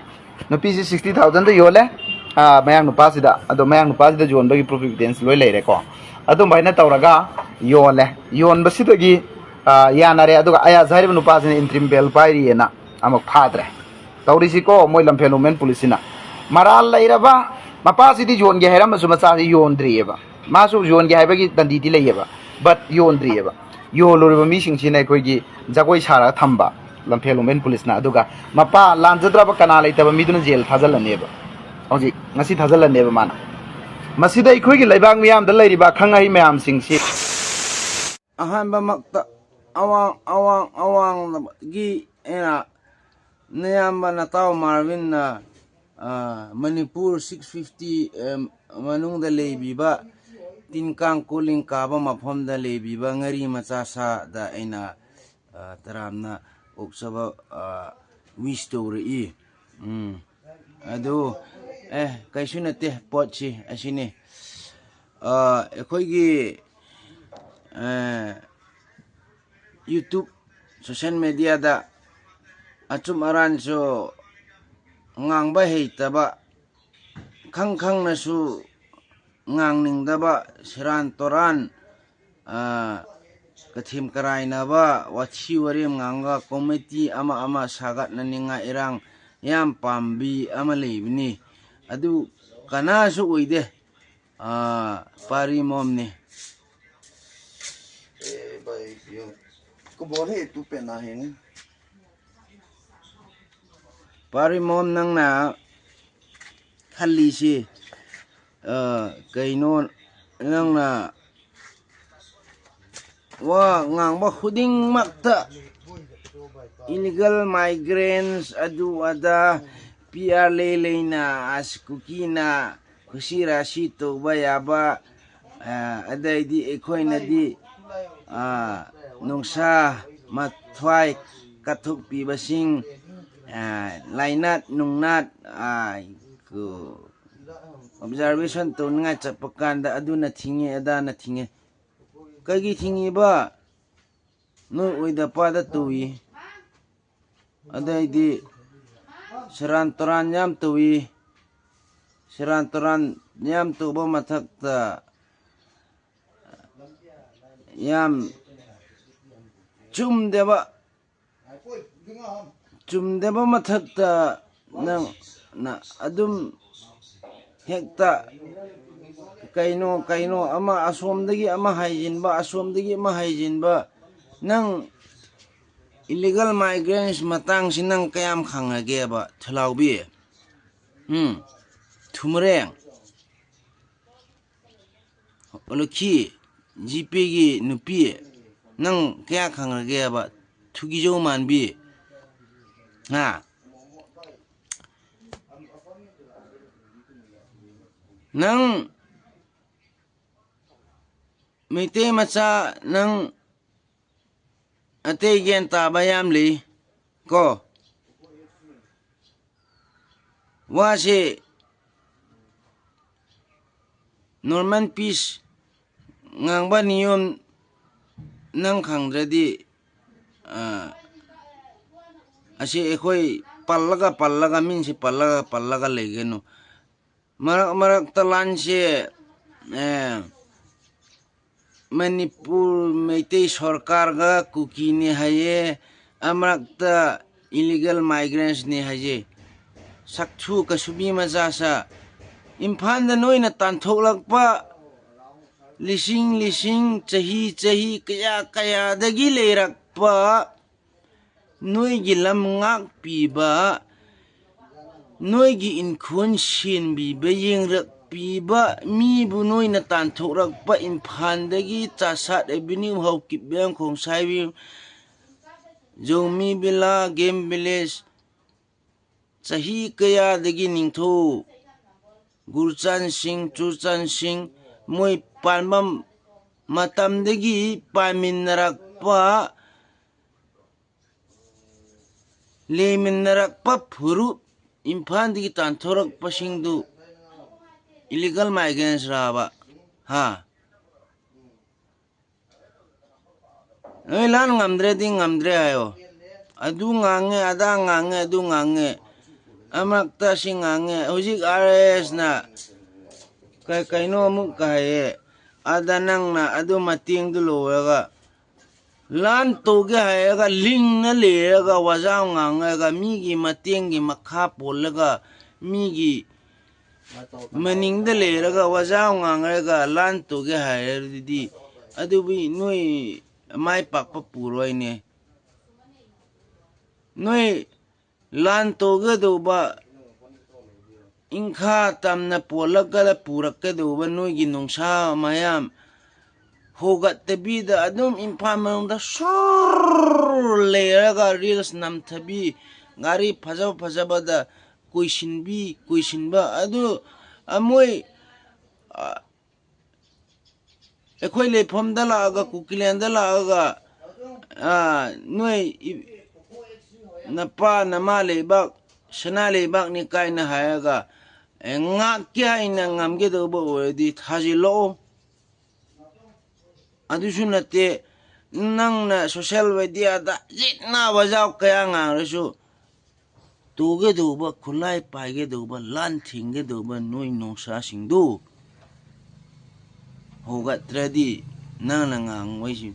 ꯅꯨꯄꯤꯁꯤ ꯁꯤꯛꯁꯇꯤ ꯊꯥꯎꯖꯟꯗ ꯌꯣꯜꯂꯦ, ꯑ, ꯃꯌꯥꯡ ꯅꯨꯄꯥꯁꯤꯗ꯫ ꯑꯗꯣ ꯃꯌꯥꯡ ꯅꯨꯄꯥꯁꯤꯗ ꯌꯣꯟꯕꯒꯤ ꯄ꯭ꯔꯨꯐ ꯏꯚꯤꯗꯦꯟꯁ ꯂꯣꯏ ꯂꯩꯔꯦꯀꯣ꯫ ꯑꯗꯨꯝꯕ ꯍꯥꯏꯅ ꯇꯧꯔꯒ ꯌꯣꯜꯂꯦ꯫ ꯌꯣꯟꯕꯁꯤꯗꯒꯤ, ꯑ, ꯌꯥꯅꯔꯦ꯫ ꯑꯗꯨꯒ ꯑꯌꯥꯁ ꯍꯥꯏꯔꯤꯕ ꯅꯨꯄꯥꯁꯤꯅ ꯏꯟꯇ꯭ꯔꯤꯝ ꯕꯦꯜ ꯄꯥꯏꯔꯤꯑꯅ ꯑꯃꯨꯛ ꯐꯥꯗ꯭ꯔꯦ꯫ ꯇꯧꯔꯤꯁꯤꯀꯣ, ꯃꯣꯏ ꯂꯝꯐꯦꯜ ꯋꯨꯃꯦꯟ ꯄꯨꯂꯤꯁꯁꯤꯅ꯫ ꯃꯔꯥꯜ ꯂꯩꯔꯕ ꯃꯄꯥꯁꯤꯗꯤ ꯌꯣꯟꯒꯦ ꯍꯥꯏꯔꯝꯃꯁꯨ ꯃꯆꯥꯁꯤ ꯌꯣꯟꯗ꯭ꯔꯤꯑꯕ꯫ ꯃꯥꯁꯨ ꯌꯣꯟꯒꯦ ꯍꯥꯏꯕꯒꯤ ꯗꯟꯗꯤꯗꯤ ꯂꯩꯌꯦꯕ, ꯕꯠ ꯌꯣꯟꯗ꯭ꯔꯤꯑꯕ꯫ ꯌꯣꯜꯂꯨꯔꯤꯕ ꯃꯤꯁꯤꯡꯁꯤꯅ ꯑꯩꯈꯣꯏꯒꯤ ꯖꯒꯣꯏ ꯁꯥꯔꯒ ꯊꯝꯕ ꯂꯝꯐꯦꯜ ꯋꯨꯃꯦꯟ ꯄꯨꯂꯤꯁꯅ꯫ ꯑꯗꯨꯒ ꯃꯄꯥ ꯂꯥꯟꯖꯗ꯭ꯔꯕ ꯀꯅꯥ ꯂꯩꯇꯕ ꯃꯤꯗꯨꯅ ꯖꯦꯜ ꯊꯥꯖꯤꯜꯂꯅꯦꯕ꯫ ꯍꯧꯖꯤꯛ ꯉꯁꯤ ꯊꯥꯖꯤꯜꯂꯅꯦꯕ ꯃꯥꯅ꯫ ꯃꯁꯤꯗ ꯑꯩꯈꯣꯏꯒꯤ ꯂꯩꯕꯥꯛ ꯃꯤꯌꯥꯝꯗ ꯂꯩꯔꯤꯕ ꯑꯈꯪ ꯑꯍꯩ ꯃꯌꯥꯝꯁꯤꯡꯁꯤ꯫ ꯑꯍꯥꯟꯕꯃꯛꯇ ꯑꯋꯥꯡ ꯑꯋꯥꯡ ꯑꯋꯥꯡꯒꯤ ꯑꯩꯅ ꯅꯌꯥꯝꯕ ꯅꯇꯥꯎ ꯃꯥꯔꯕꯤꯟꯅ, ꯑ, ꯃꯅꯤꯄꯨꯔ ꯁꯤꯛꯁ ꯐꯤꯐꯇꯤ, ꯑ, ꯃꯅꯨꯡꯗ ꯂꯩꯕꯤꯕ ꯇꯤꯟ ꯀꯥꯡ ꯀꯣꯂꯤꯡ ꯀꯥꯕ ꯃꯐꯝꯗ ꯂꯩꯕꯤꯕ ꯉꯥꯔꯤ ꯃꯆꯥ ꯁꯥꯗ ꯑꯩꯅ, ꯑ, ꯇꯔꯥꯝꯅ ꯑꯣꯛꯆꯕ, ꯑ, wish ꯇꯧꯔꯛꯏ꯫ ꯎꯝ꯫ ꯑꯗꯨ, ꯑꯦ, ꯀꯩꯁꯨ ꯅꯠꯇꯦ, ꯄꯣꯠꯁꯤ ꯑꯁꯤꯅꯤ꯫ ꯑ, ꯑꯩꯈꯣꯏꯒꯤ, ꯑ, YouTube, social mediaꯗ ꯑꯆꯨꯝ ꯑꯔꯥꯟꯁꯨ ꯉꯥꯡꯕ ꯍꯩꯇꯕ, ꯈꯪ ꯈꯪꯅꯁꯨ ꯉꯥꯡꯅꯤꯡꯗꯕ, ꯁꯦꯔꯥꯟ ꯇꯣꯔꯥꯟ, ꯑ, ꯀꯊꯤꯝ ꯀꯔꯥꯏꯅꯕ, ꯋꯥꯊꯤ ꯋꯥꯔꯦꯝ ꯉꯥꯡꯕ, comedy ꯑꯃ ꯑꯃ ꯁꯥꯒꯠꯅꯅꯤꯡꯉꯥꯏ ꯏꯔꯥꯡ ꯌꯥꯝ ꯄꯥꯝꯕꯤ ꯑꯃ ꯂꯩꯕꯅꯤ꯫ ꯑꯗꯨ ꯀꯅꯥꯁꯨ ꯑꯣꯏꯗꯦ꯫ ꯑ, ꯄꯥꯔꯤ ꯃꯣꯝꯅꯤ꯫ ए भाई, यो को बोले तू पहना है ना? ꯄꯥꯔꯤ ꯃꯣꯝ, ꯅꯪꯅ ꯈꯜꯂꯤꯁꯤ, ꯑ, ꯀꯩꯅꯣ, ꯅꯪꯅ ꯋꯥ ꯉꯥꯡꯕ ꯈꯨꯗꯤꯡꯃꯛꯇ illegal migrants, ꯑꯗꯨ ꯑꯗꯥ, ꯄꯤ ꯑꯥꯔ ꯂꯩ ꯂꯩꯅ ꯑꯁ ꯀꯨꯀꯤꯅ ꯈꯨꯁꯤ ꯔꯥꯁꯤ ꯇꯧꯕ ꯌꯥꯕ, ꯑ, ꯑꯗꯩꯗꯤ ꯑꯩꯈꯣꯏꯅꯗꯤ, ꯑ, ꯅꯨꯡꯁꯥ ꯃꯊ꯭ꯋꯥꯏ ꯀꯠꯊꯣꯛꯄꯤꯕꯁꯤꯡ, ꯑ, ꯂꯥꯏꯅꯥꯠ ꯅꯨꯡꯅꯥꯠ, ꯑ, ꯀ-, observation ꯇꯧꯅꯤꯡꯉꯥꯏ ꯆꯠꯄ ꯀꯥꯟꯗ ꯑꯗꯨꯅ ꯊꯤꯡꯉꯤ, ꯑꯗꯥꯅ ꯊꯤꯡꯉꯤ꯫ ꯀꯩꯒꯤ ꯊꯤꯡꯉꯤꯕ? ꯅꯣꯏ ꯑꯣꯏꯗ ꯄꯥꯗ ꯇꯧꯏ꯫ ꯑꯗꯩꯗꯤ ꯁꯦꯔꯥꯟ ꯇꯨꯔꯥꯟ ꯌꯥꯝ ꯇꯧꯏ꯫ ꯁꯦꯔꯥꯟ ꯇꯨꯔꯥꯟ ꯌꯥꯝ ꯇꯧꯕ ꯃꯊꯛꯇ ꯌꯥꯝ ꯆꯨꯝꯗꯕ, ꯆꯨꯝꯗꯕ ꯃꯊꯛꯇ ꯅꯪꯅ ꯑꯗꯨꯝ ꯍꯦꯛꯇ ꯀꯩꯅꯣ ꯀꯩꯅꯣ ꯑꯃ ꯑꯁꯣꯝꯗꯒꯤ ꯑꯃ ꯍꯥꯏꯖꯤꯟꯕ, ꯑꯁꯣꯝꯗꯒꯤ ꯑꯃ ꯍꯥꯏꯖꯤꯟꯕ꯫ ꯅꯪ illegal migrants ꯃꯇꯥꯡꯁꯤ ꯅꯪ ꯀꯌꯥꯝ ꯈꯪꯉꯒꯦꯕ, ꯊꯨꯂꯥꯎꯕꯤ? ꯎꯝ, ꯊꯨꯃꯔꯦꯡ꯫ ꯑꯣꯂꯣꯈꯤ, ꯖꯤꯄꯦꯒꯤ ꯅꯨꯄꯤ, ꯅꯪ ꯀꯌꯥ ꯈꯪꯉꯒꯦꯕ? ꯊꯨꯒꯤꯖꯧ ꯃꯥꯟꯕꯤ꯫ ꯍꯥ? ꯅꯪ ꯃꯩꯇꯩ ꯃꯆꯥ, ꯅꯪ ꯑꯇꯩ ꯒ꯭ꯌꯥꯟ ꯇꯥꯕ ꯌꯥꯝ ꯂꯩ ꯀꯣ꯫ ꯋꯥꯁꯦ ꯅꯣꯔꯃꯦꯜ ꯄꯤꯁ ꯉꯥꯡꯕ ꯅꯤꯌꯣꯝ ꯅꯪ ꯈꯪꯗ꯭ꯔꯗꯤ, ꯑ, ꯑꯁꯤ ꯑꯩꯈꯣꯏ ꯄꯜꯂꯒ ꯄꯜꯂꯒ, ꯃꯤꯡꯁꯤ ꯄꯜꯂꯒ ꯄꯜꯂꯒ ꯂꯩꯒꯅꯨ꯫ ꯃꯔꯛ ꯃꯔꯛꯇ ꯂꯥꯟꯁꯦ, ꯑꯦ, ꯃꯅꯤꯄꯨꯔ ꯃꯩꯇꯩ ꯁꯔꯀꯥꯔꯒ ꯀꯨꯀꯤꯅꯦ ꯍꯥꯏꯌꯦ, ꯑꯃꯔꯛꯇ illegal migrants ꯅꯦ ꯍꯥꯏꯌꯦ꯫ ꯁꯛꯊꯨ ꯀꯁꯨꯕꯤ ꯃꯆꯥꯁꯥ, ꯏꯝꯐꯥꯜꯗ ꯅꯣꯏꯅ ꯇꯥꯟꯊꯣꯛꯂꯛꯄ ꯂꯤꯁꯤꯡ ꯂꯤꯁꯤꯡ, ꯆꯍꯤ ꯆꯍꯤ, ꯀꯌꯥ ꯀꯌꯥꯗꯒꯤ ꯂꯩꯔꯛꯄ ꯅꯣꯏꯒꯤ ꯂꯝ ꯉꯥꯛꯄꯤꯕ, ꯅꯣꯏꯒꯤ ꯏꯪꯈꯣꯜ ꯁꯦꯟꯕꯤꯕ, ꯌꯦꯡꯔꯛꯄꯤꯕ, ꯃꯤꯕꯨ ꯅꯣꯏꯅ ꯇꯥꯟꯊꯣꯛꯔꯛꯄ, ꯏꯝꯐꯥꯜꯗꯒꯤ ꯆꯥꯁꯥꯠ ꯑꯦꯚꯦꯅ꯭ꯌꯨ, ꯍꯧꯀꯤꯞ ꯕꯦꯡ, ꯈꯣꯡꯁꯥꯏꯕꯤ, ꯖꯧꯃꯤ ꯚꯤꯂꯥ, ꯒꯦꯝ ꯚꯤꯂꯦꯖ, ꯆꯍꯤ ꯀꯌꯥꯗꯒꯤ ꯅꯤꯡꯊꯧ ꯒꯨꯔꯆꯥꯟ ꯁꯤꯡ, ꯆꯨꯔꯆꯥꯟ ꯁꯤꯡ ꯃꯣꯏ ꯄꯥꯟꯕ ꯃꯇꯝꯗꯒꯤ ꯄꯥꯟꯃꯤꯟꯅꯔꯛꯄ, ꯂꯩꯃꯤꯟꯅꯔꯛꯄ ꯐꯨꯔꯨꯞ, ꯏꯝꯐꯥꯜꯗꯒꯤ ꯇꯥꯟꯊꯣꯔꯛꯄꯁꯤꯡꯗꯨ illegal migrants ꯔꯥꯕ? ꯍꯥ? ꯅꯣꯏ ꯂꯥꯟ ꯉꯝꯗ꯭ꯔꯦꯗꯤ ꯉꯝꯗ꯭ꯔꯦ ꯍꯥꯏꯌꯣ꯫ ꯑꯗꯨ ꯉꯥꯡꯉꯦ, ꯑꯗꯥ ꯉꯥꯡꯉꯦ, ꯑꯗꯨ ꯉꯥꯡꯉꯦ꯫ ꯑꯃꯔꯛꯇ ꯁꯤ ꯉꯥꯡꯉꯦ꯫ ꯍꯧꯖꯤꯛ ꯑꯥꯔ ꯑꯦꯁꯅ ꯀꯩ ꯀꯩꯅꯣ ꯑꯃꯨꯛꯀ ꯍꯥꯏꯌꯦ꯫ ꯑꯗ ꯅꯪꯅ ꯑꯗꯨ ꯃꯇꯦꯡꯗꯨ ꯂꯧꯔꯒ ꯂꯥꯟ ꯇꯧꯒꯦ ꯍꯥꯏꯔꯒ ꯂꯤꯡꯅ ꯂꯩꯔꯒ ꯋꯥꯖꯥꯎ ꯉꯥꯡꯉꯒ ꯃꯤꯒꯤ ꯃꯇꯦꯡꯒꯤ ꯃꯈꯥ ꯄꯣꯜꯂꯒ ꯃꯤꯒꯤ ꯃꯅꯤꯡꯗ ꯂꯩꯔꯒ ꯋꯥꯖꯥꯎ ꯉꯥꯡꯉꯒ ꯂꯥꯟ ꯇꯧꯒꯦ ꯍꯥꯏꯔꯗꯤ ꯑꯗꯨꯕꯨ ꯅꯣꯏ ꯃꯥꯏ ꯄꯥꯛꯄ ꯄꯨꯔꯣꯏꯅꯦ꯫ ꯅꯣꯏ ꯂꯥꯟ ꯇꯧꯒꯗꯧꯕ ꯏꯪꯈꯥ ꯇꯝꯅ ꯄꯣꯜꯂꯛꯀꯗ ꯄꯨꯔꯛꯀꯗꯧꯕ ꯅꯣꯏꯒꯤ ꯅꯨꯡꯁꯥ ꯃꯌꯥꯝ ꯍꯧꯒꯠꯇꯕꯤꯗ ꯑꯗꯨꯝ ꯏꯝꯐꯥꯜ ꯃꯅꯨꯡꯗ ꯁꯨꯔ ꯂꯩꯔꯒ ꯔꯤꯜꯁ ꯅꯝꯊꯕꯤ, ꯒꯥꯔꯤ ꯐꯖ ꯐꯖꯕꯗ ꯀꯣꯏꯁꯤꯟꯕꯤ, ꯀꯣꯏꯁꯤꯟꯕ ꯑꯗꯨ, ꯑ, ꯃꯣꯏ, ꯑ, ꯑꯩꯈꯣꯏ ꯂꯩꯐꯝꯗ ꯂꯥꯛꯑꯒ, ꯀꯨꯀꯤꯂꯦꯟꯗ ꯂꯥꯛꯑꯒ, ꯑ, ꯅꯣꯏ ꯏ-, ꯅꯄꯥ ꯅꯃꯥ ꯂꯩꯕꯥꯛ, ꯁꯅꯥ ꯂꯩꯕꯥꯛꯅꯤ ꯀꯥꯏꯅ ꯍꯥꯏꯔꯒ, ꯑꯦ, ꯉꯥꯛꯀꯦ ꯍꯥꯏꯅ ꯉꯝꯒꯗꯧꯕ ꯑꯣꯏꯔꯗꯤ ꯊꯥꯖꯤꯜꯂꯛꯑꯣ꯫ ꯑꯗꯨꯁꯨ ꯅꯠꯇꯦ, ꯅꯪꯅ ꯁꯣꯁꯦꯜ ꯃꯦꯗꯤꯌꯥꯗ ꯖꯤꯠ ꯅꯥꯕ ꯖꯥꯎ ꯀꯌꯥ ꯉꯥꯡꯔꯁꯨ, ꯇꯨꯒꯗꯧꯕ, ꯈꯨꯠꯂꯥꯏ ꯄꯥꯏꯒꯗꯧꯕ, ꯂꯥꯟ ꯊꯤꯡꯒꯗꯧꯕ ꯅꯣꯏ ꯅꯣꯡꯁꯥꯁꯤꯡꯗꯨ ꯍꯧꯒꯠꯇ꯭ꯔꯗꯤ ꯅꯪꯅ ꯉꯥꯡꯉꯣꯏꯁꯤ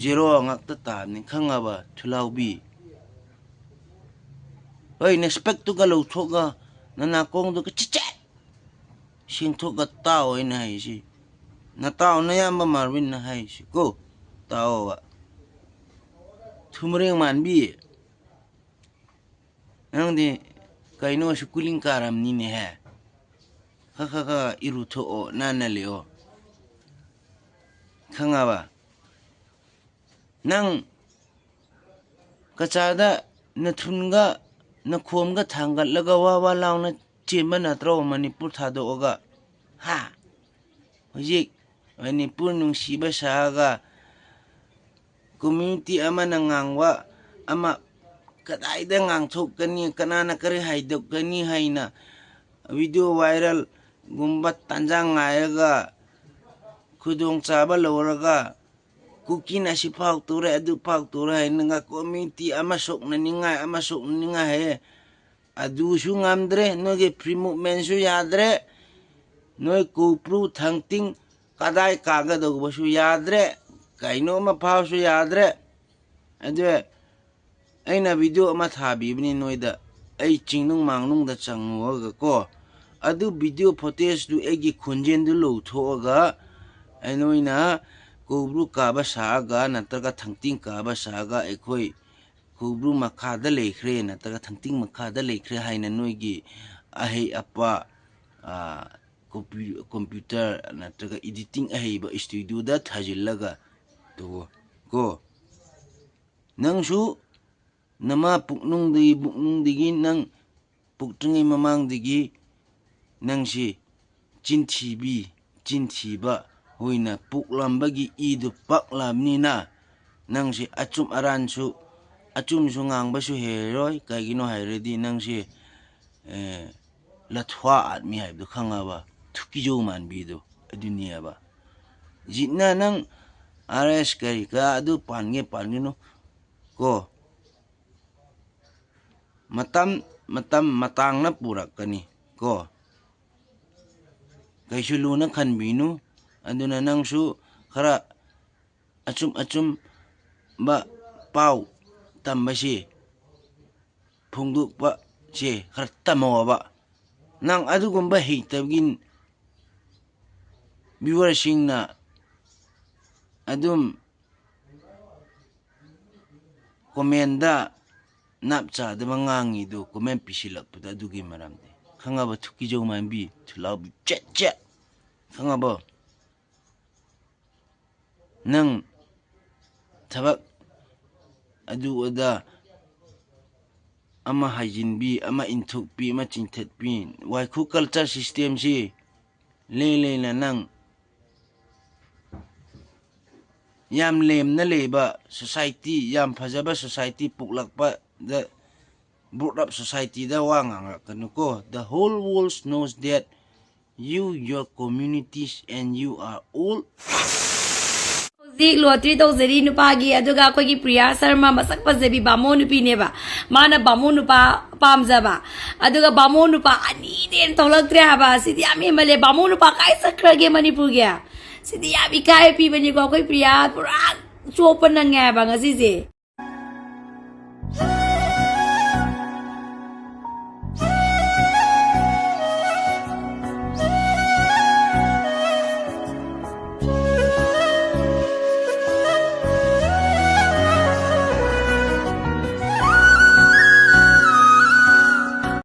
ꯖꯦꯔꯣ ꯉꯥꯛꯇ ꯇꯥꯕꯅꯤ, ꯈꯪꯉꯕ, ꯊꯨꯂꯥꯎꯕꯤ? ꯍꯣꯏ, ꯅꯦꯁꯄꯦꯛꯇꯨꯒ ꯂꯧꯊꯣꯛꯑꯒ ꯅꯅꯥꯀꯣꯡꯗꯨꯒ ꯆꯤꯆꯦ ꯁꯦꯡꯊꯣꯛꯑꯒ ꯇꯥꯎ ꯑꯩꯅ ꯍꯥꯏꯁꯤ꯫ ꯅꯇꯥꯎ ꯅꯌꯥꯝꯕ ꯃꯥꯔꯕꯤꯟꯅ ꯍꯥꯏꯁꯤ ꯀꯣ, ꯇꯥꯎꯑꯣꯕ꯫ ꯊꯨꯃꯔꯦꯡ ꯃꯥꯟꯕꯤ, ꯅꯪꯗꯤ ꯀꯩꯅꯣ ꯁ꯭ꯀꯨꯂꯤꯡ ꯀꯥꯔꯝꯅꯤꯅꯦꯍꯦ꯫ ꯈ ꯈ ꯈ ꯏꯔꯨꯊꯣꯛꯑꯣ, ꯅꯥꯟꯅ ꯂꯩꯑꯣ꯫ ꯈꯪꯉꯕ? ꯅꯪ ꯀꯆꯥꯗ ꯅꯊꯨꯟꯒ ꯅꯈꯣꯝꯒ ꯊꯥꯡꯒꯠꯂꯒ ꯋꯥ ꯋꯥ ꯂꯥꯎꯅ ꯆꯦꯟꯕ ꯅꯠꯇ꯭ꯔꯣ ꯃꯅꯤꯄꯨꯔ ꯊꯥꯗꯣꯛꯑꯒ? ꯍꯥ? ꯍꯧꯖꯤꯛ ꯃꯅꯤꯄꯨꯔ ꯅꯨꯡꯁꯤꯕ ꯁꯥꯔꯒ, ꯀꯝꯃ꯭ꯌꯨꯅꯤꯇꯤ ꯑꯃꯅ ꯉꯥꯡꯕ ꯑꯃ ꯀꯗꯥꯏꯗ ꯉꯥꯡꯊꯣꯛꯀꯅꯤ, ꯀꯅꯥꯅ ꯀꯔꯤ ꯍꯥꯏꯗꯣꯛꯀꯅꯤ ꯍꯥꯏꯅ ꯚꯤꯗꯤꯑꯣ ꯚꯥꯏꯔꯦꯜꯒꯨꯝꯕ ꯇꯥꯟꯖꯥ ꯉꯥꯏꯔꯒ ꯈꯨꯗꯣꯡꯆꯥꯕ ꯂꯧꯔꯒ ꯀꯨꯀꯤꯅ ꯑꯁꯤ ꯐꯥꯎ ꯇꯧꯔꯦ, ꯑꯗꯨ ꯐꯥꯎ ꯇꯧꯔꯦ ꯍꯥꯏꯅꯒ ꯀꯝꯃ꯭ꯌꯨꯅꯤꯇꯤ ꯑꯃ ꯁꯣꯛꯅꯅꯤꯡꯉꯥꯏ, ꯑꯃ ꯁꯣꯛꯅꯅꯤꯡꯉꯥꯏ ꯍꯥꯏꯌꯦ꯫ ꯑꯗꯨꯁꯨ ꯉꯝꯗ꯭ꯔꯦ, ꯅꯣꯏꯒꯤ ꯐ꯭ꯔꯤ ꯃꯨꯞꯃꯦꯟꯁꯨ ꯌꯥꯗ꯭ꯔꯦ, ꯅꯣꯏ ꯀꯧꯕ꯭ꯔꯨ ꯊꯥꯡꯇꯤꯡ ꯀꯗꯥꯏ ꯀꯥꯒꯗꯧꯕꯁꯨ ꯌꯥꯗ꯭ꯔꯦ, ꯀꯩꯅꯣꯝꯃ ꯐꯥꯎꯁꯨ ꯌꯥꯗ꯭ꯔꯦ꯫ ꯑꯗꯨ ꯑꯩꯅ ꯚꯤꯗꯤꯑꯣ ꯑꯃ ꯊꯥꯕꯤꯕꯅꯤ ꯅꯣꯏꯗ, ꯑꯩ ꯆꯤꯡꯅꯨꯡ ꯃꯥꯡꯅꯨꯡꯗ ꯆꯪꯉꯨꯔꯒ ꯀꯣ, ꯑꯗꯨ ꯚꯤꯗꯤꯑꯣ ꯐꯨꯇꯦꯖꯇꯨ ꯑꯩꯒꯤ ꯈꯣꯟꯖꯦꯜꯗꯨ ꯂꯧꯊꯣꯛꯑꯒ, ꯑꯩ ꯅꯣꯏꯅ ꯀꯧꯕ꯭ꯔꯨ ꯀꯥꯕ ꯁꯥꯔꯒ ꯅꯠꯇ꯭ꯔꯒ ꯊꯥꯡꯇꯤꯡ ꯀꯥꯕ ꯁꯥꯔꯒ ꯑꯩꯈꯣꯏ ꯀꯧꯕ꯭ꯔꯨ ꯃꯈꯥꯗ ꯂꯩꯈ꯭ꯔꯦ ꯅꯠꯇ꯭ꯔꯒ ꯊꯥꯡꯇꯤꯡ ꯃꯈꯥꯗ ꯂꯩꯈ꯭ꯔꯦ ꯍꯥꯏꯅ ꯅꯣꯏꯒꯤ ꯑꯍꯩ ꯑꯄꯥ, ꯑ, ꯀꯝꯄ꯭ꯌꯨ-, computer ꯅꯠꯇ꯭ꯔꯒ editing ꯑꯍꯩꯕ studioꯗ ꯊꯥꯖꯤꯜꯂꯒ ꯇꯧꯋꯣ ꯀꯣ꯫ ꯅꯪꯁꯨ ꯅꯃꯥ ꯄꯨꯛꯅꯨꯡꯗꯒꯤ, ꯄꯨꯛꯅꯨꯡꯗꯒꯤ ꯅꯪ ꯄꯣꯛꯇ꯭ꯔꯤꯉꯩ ꯃꯃꯥꯡꯗꯒꯤ ꯅꯪꯁꯤ ꯆꯤꯟꯊꯤꯕꯤ, ꯆꯤꯟꯊꯤꯕ ꯑꯣꯏꯅ ꯄꯣꯛꯂꯝꯕꯒꯤ ꯏꯗꯨ ꯄꯛꯂꯕꯅꯤꯅ ꯅꯪꯁꯤ ꯑꯆꯨꯝ ꯑꯔꯥꯟꯁꯨ, ꯑꯆꯨꯝꯁꯨ ꯉꯥꯡꯕꯁꯨ ꯍꯩꯔꯣꯏ꯫ ꯀꯩꯒꯤꯅꯣ ꯍꯥꯏꯔꯗꯤ ꯅꯪꯁꯤ, ꯑꯦ, ꯂꯊ꯭ꯋꯥ ꯑꯥꯗꯃꯤ ꯍꯥꯏꯕꯗꯨ ꯈꯪꯉꯕ? ꯊꯨꯀꯤꯖꯧ ꯃꯥꯟꯕꯤꯗꯨ ꯑꯗꯨꯅꯦꯕ꯫ ꯖꯤꯠꯅ ꯅꯪ ꯑꯥꯔ ꯑꯦꯁ ꯀꯔꯤ ꯀꯔꯥ ꯑꯗꯨ ꯄꯥꯟꯒꯦ ꯄꯥꯟꯒꯅꯨ ꯀꯣ꯫ ꯃꯇꯝ, ꯃꯇꯝ ꯃꯇꯥꯡꯅ ꯄꯨꯔꯛꯀꯅꯤ ꯀꯣ꯫ ꯀꯩꯁꯨ ꯂꯨꯅ ꯈꯟꯕꯤꯅꯨ꯫ ꯑꯗꯨꯅ ꯅꯪꯁꯨ ꯈꯔ ꯑꯆꯨꯝ ꯑꯆꯨꯝꯕ ꯄꯥꯎ ꯇꯝꯕꯁꯤ, ꯐꯣꯡꯗꯣꯛꯄꯁꯦ ꯈꯔ ꯇꯝꯃꯣꯕ꯫ ꯅꯪ ꯑꯗꯨꯒꯨꯝꯕ ꯍꯩꯇꯕꯒꯤ viewerꯁꯤꯡꯅ ꯑꯗꯨꯝ commentꯗ ꯅꯥꯞ ꯆꯥꯗꯕ ꯉꯥꯡꯉꯤꯗꯨ, comment ꯄꯤꯁꯤꯜꯂꯛꯄꯗ ꯑꯗꯨꯒꯤ ꯃꯔꯝꯗꯤ ꯈꯪꯉꯕ? ꯊꯨꯀꯤꯖꯧ ꯃꯥꯟꯕꯤ, ꯊꯨꯂꯥꯎꯕꯤ, ꯆꯦꯠ ꯆꯦꯠ, ꯈꯪꯉꯕꯣ? ꯅꯪ ꯊꯕꯛ ꯑꯗꯨ ꯑꯗꯥ ꯑꯃ ꯍꯥꯏꯖꯤꯟꯕꯤ, ꯑꯃ ꯏꯟꯊꯣꯛꯄꯤ, ꯑꯃ ꯆꯤꯡꯊꯠꯄꯤ, ꯋꯥꯏꯈꯨ culture systemꯁꯤ ꯂꯩ ꯂꯩꯅ ꯅꯪ ꯌꯥꯝ ꯂꯦꯝꯅ ꯂꯩꯕ society, ꯌꯥꯝ ꯐꯖꯕ society ꯄꯣꯛꯂꯛꯄꯗ, brought up societyꯗ ꯋꯥ ꯉꯥꯡꯂꯛꯀꯅꯨꯀꯣ꯫ The whole world knows that you, your communities and you are all. ꯍꯧꯖꯤꯛ lottery ꯇꯧꯖꯔꯤ ꯅꯨꯄꯥꯒꯤ, ꯑꯗꯨꯒ ꯑꯩꯈꯣꯏꯒꯤ ꯄ꯭ꯔꯤꯌꯥ ꯁꯔꯃ ꯃꯁꯛ ꯐꯖꯕꯤ ꯕꯥꯃꯣꯟ ꯅꯨꯄꯤꯅꯦꯕ꯫ ꯃꯥꯅ ꯕꯥꯃꯣꯟ ꯅꯨꯄꯥ ꯄꯥꯝꯖꯕ, ꯑꯗꯨꯒ ꯕꯥꯃꯣꯟ ꯅꯨꯄꯥ ꯑꯅꯤꯗꯤ ꯍꯦꯟꯅ ꯊꯣꯛꯂꯛꯇ꯭ꯔꯦ ꯍꯥꯏꯕ꯫ ꯁꯤꯗꯤ ꯌꯥꯝ ꯍꯦꯟꯃꯜꯂꯦ꯫ ꯕꯥꯃꯣꯟ ꯅꯨꯄꯥ ꯀꯥꯏ ꯆꯠꯈ꯭ꯔꯒꯦ ꯃꯅꯤꯄꯨꯔꯒꯤ? ꯁꯤꯗꯤ ꯌꯥꯝ ꯏꯀꯥꯏ ꯄꯤꯕꯅꯤꯀꯣ꯫ ꯑꯩꯈꯣꯏ ꯄ꯭ꯔꯤꯌꯥ ꯄꯨꯔꯥ ꯆꯣꯞꯄ ꯅꯪꯉꯦ ꯍꯥꯏꯕ ꯉꯁꯤꯁꯦ꯫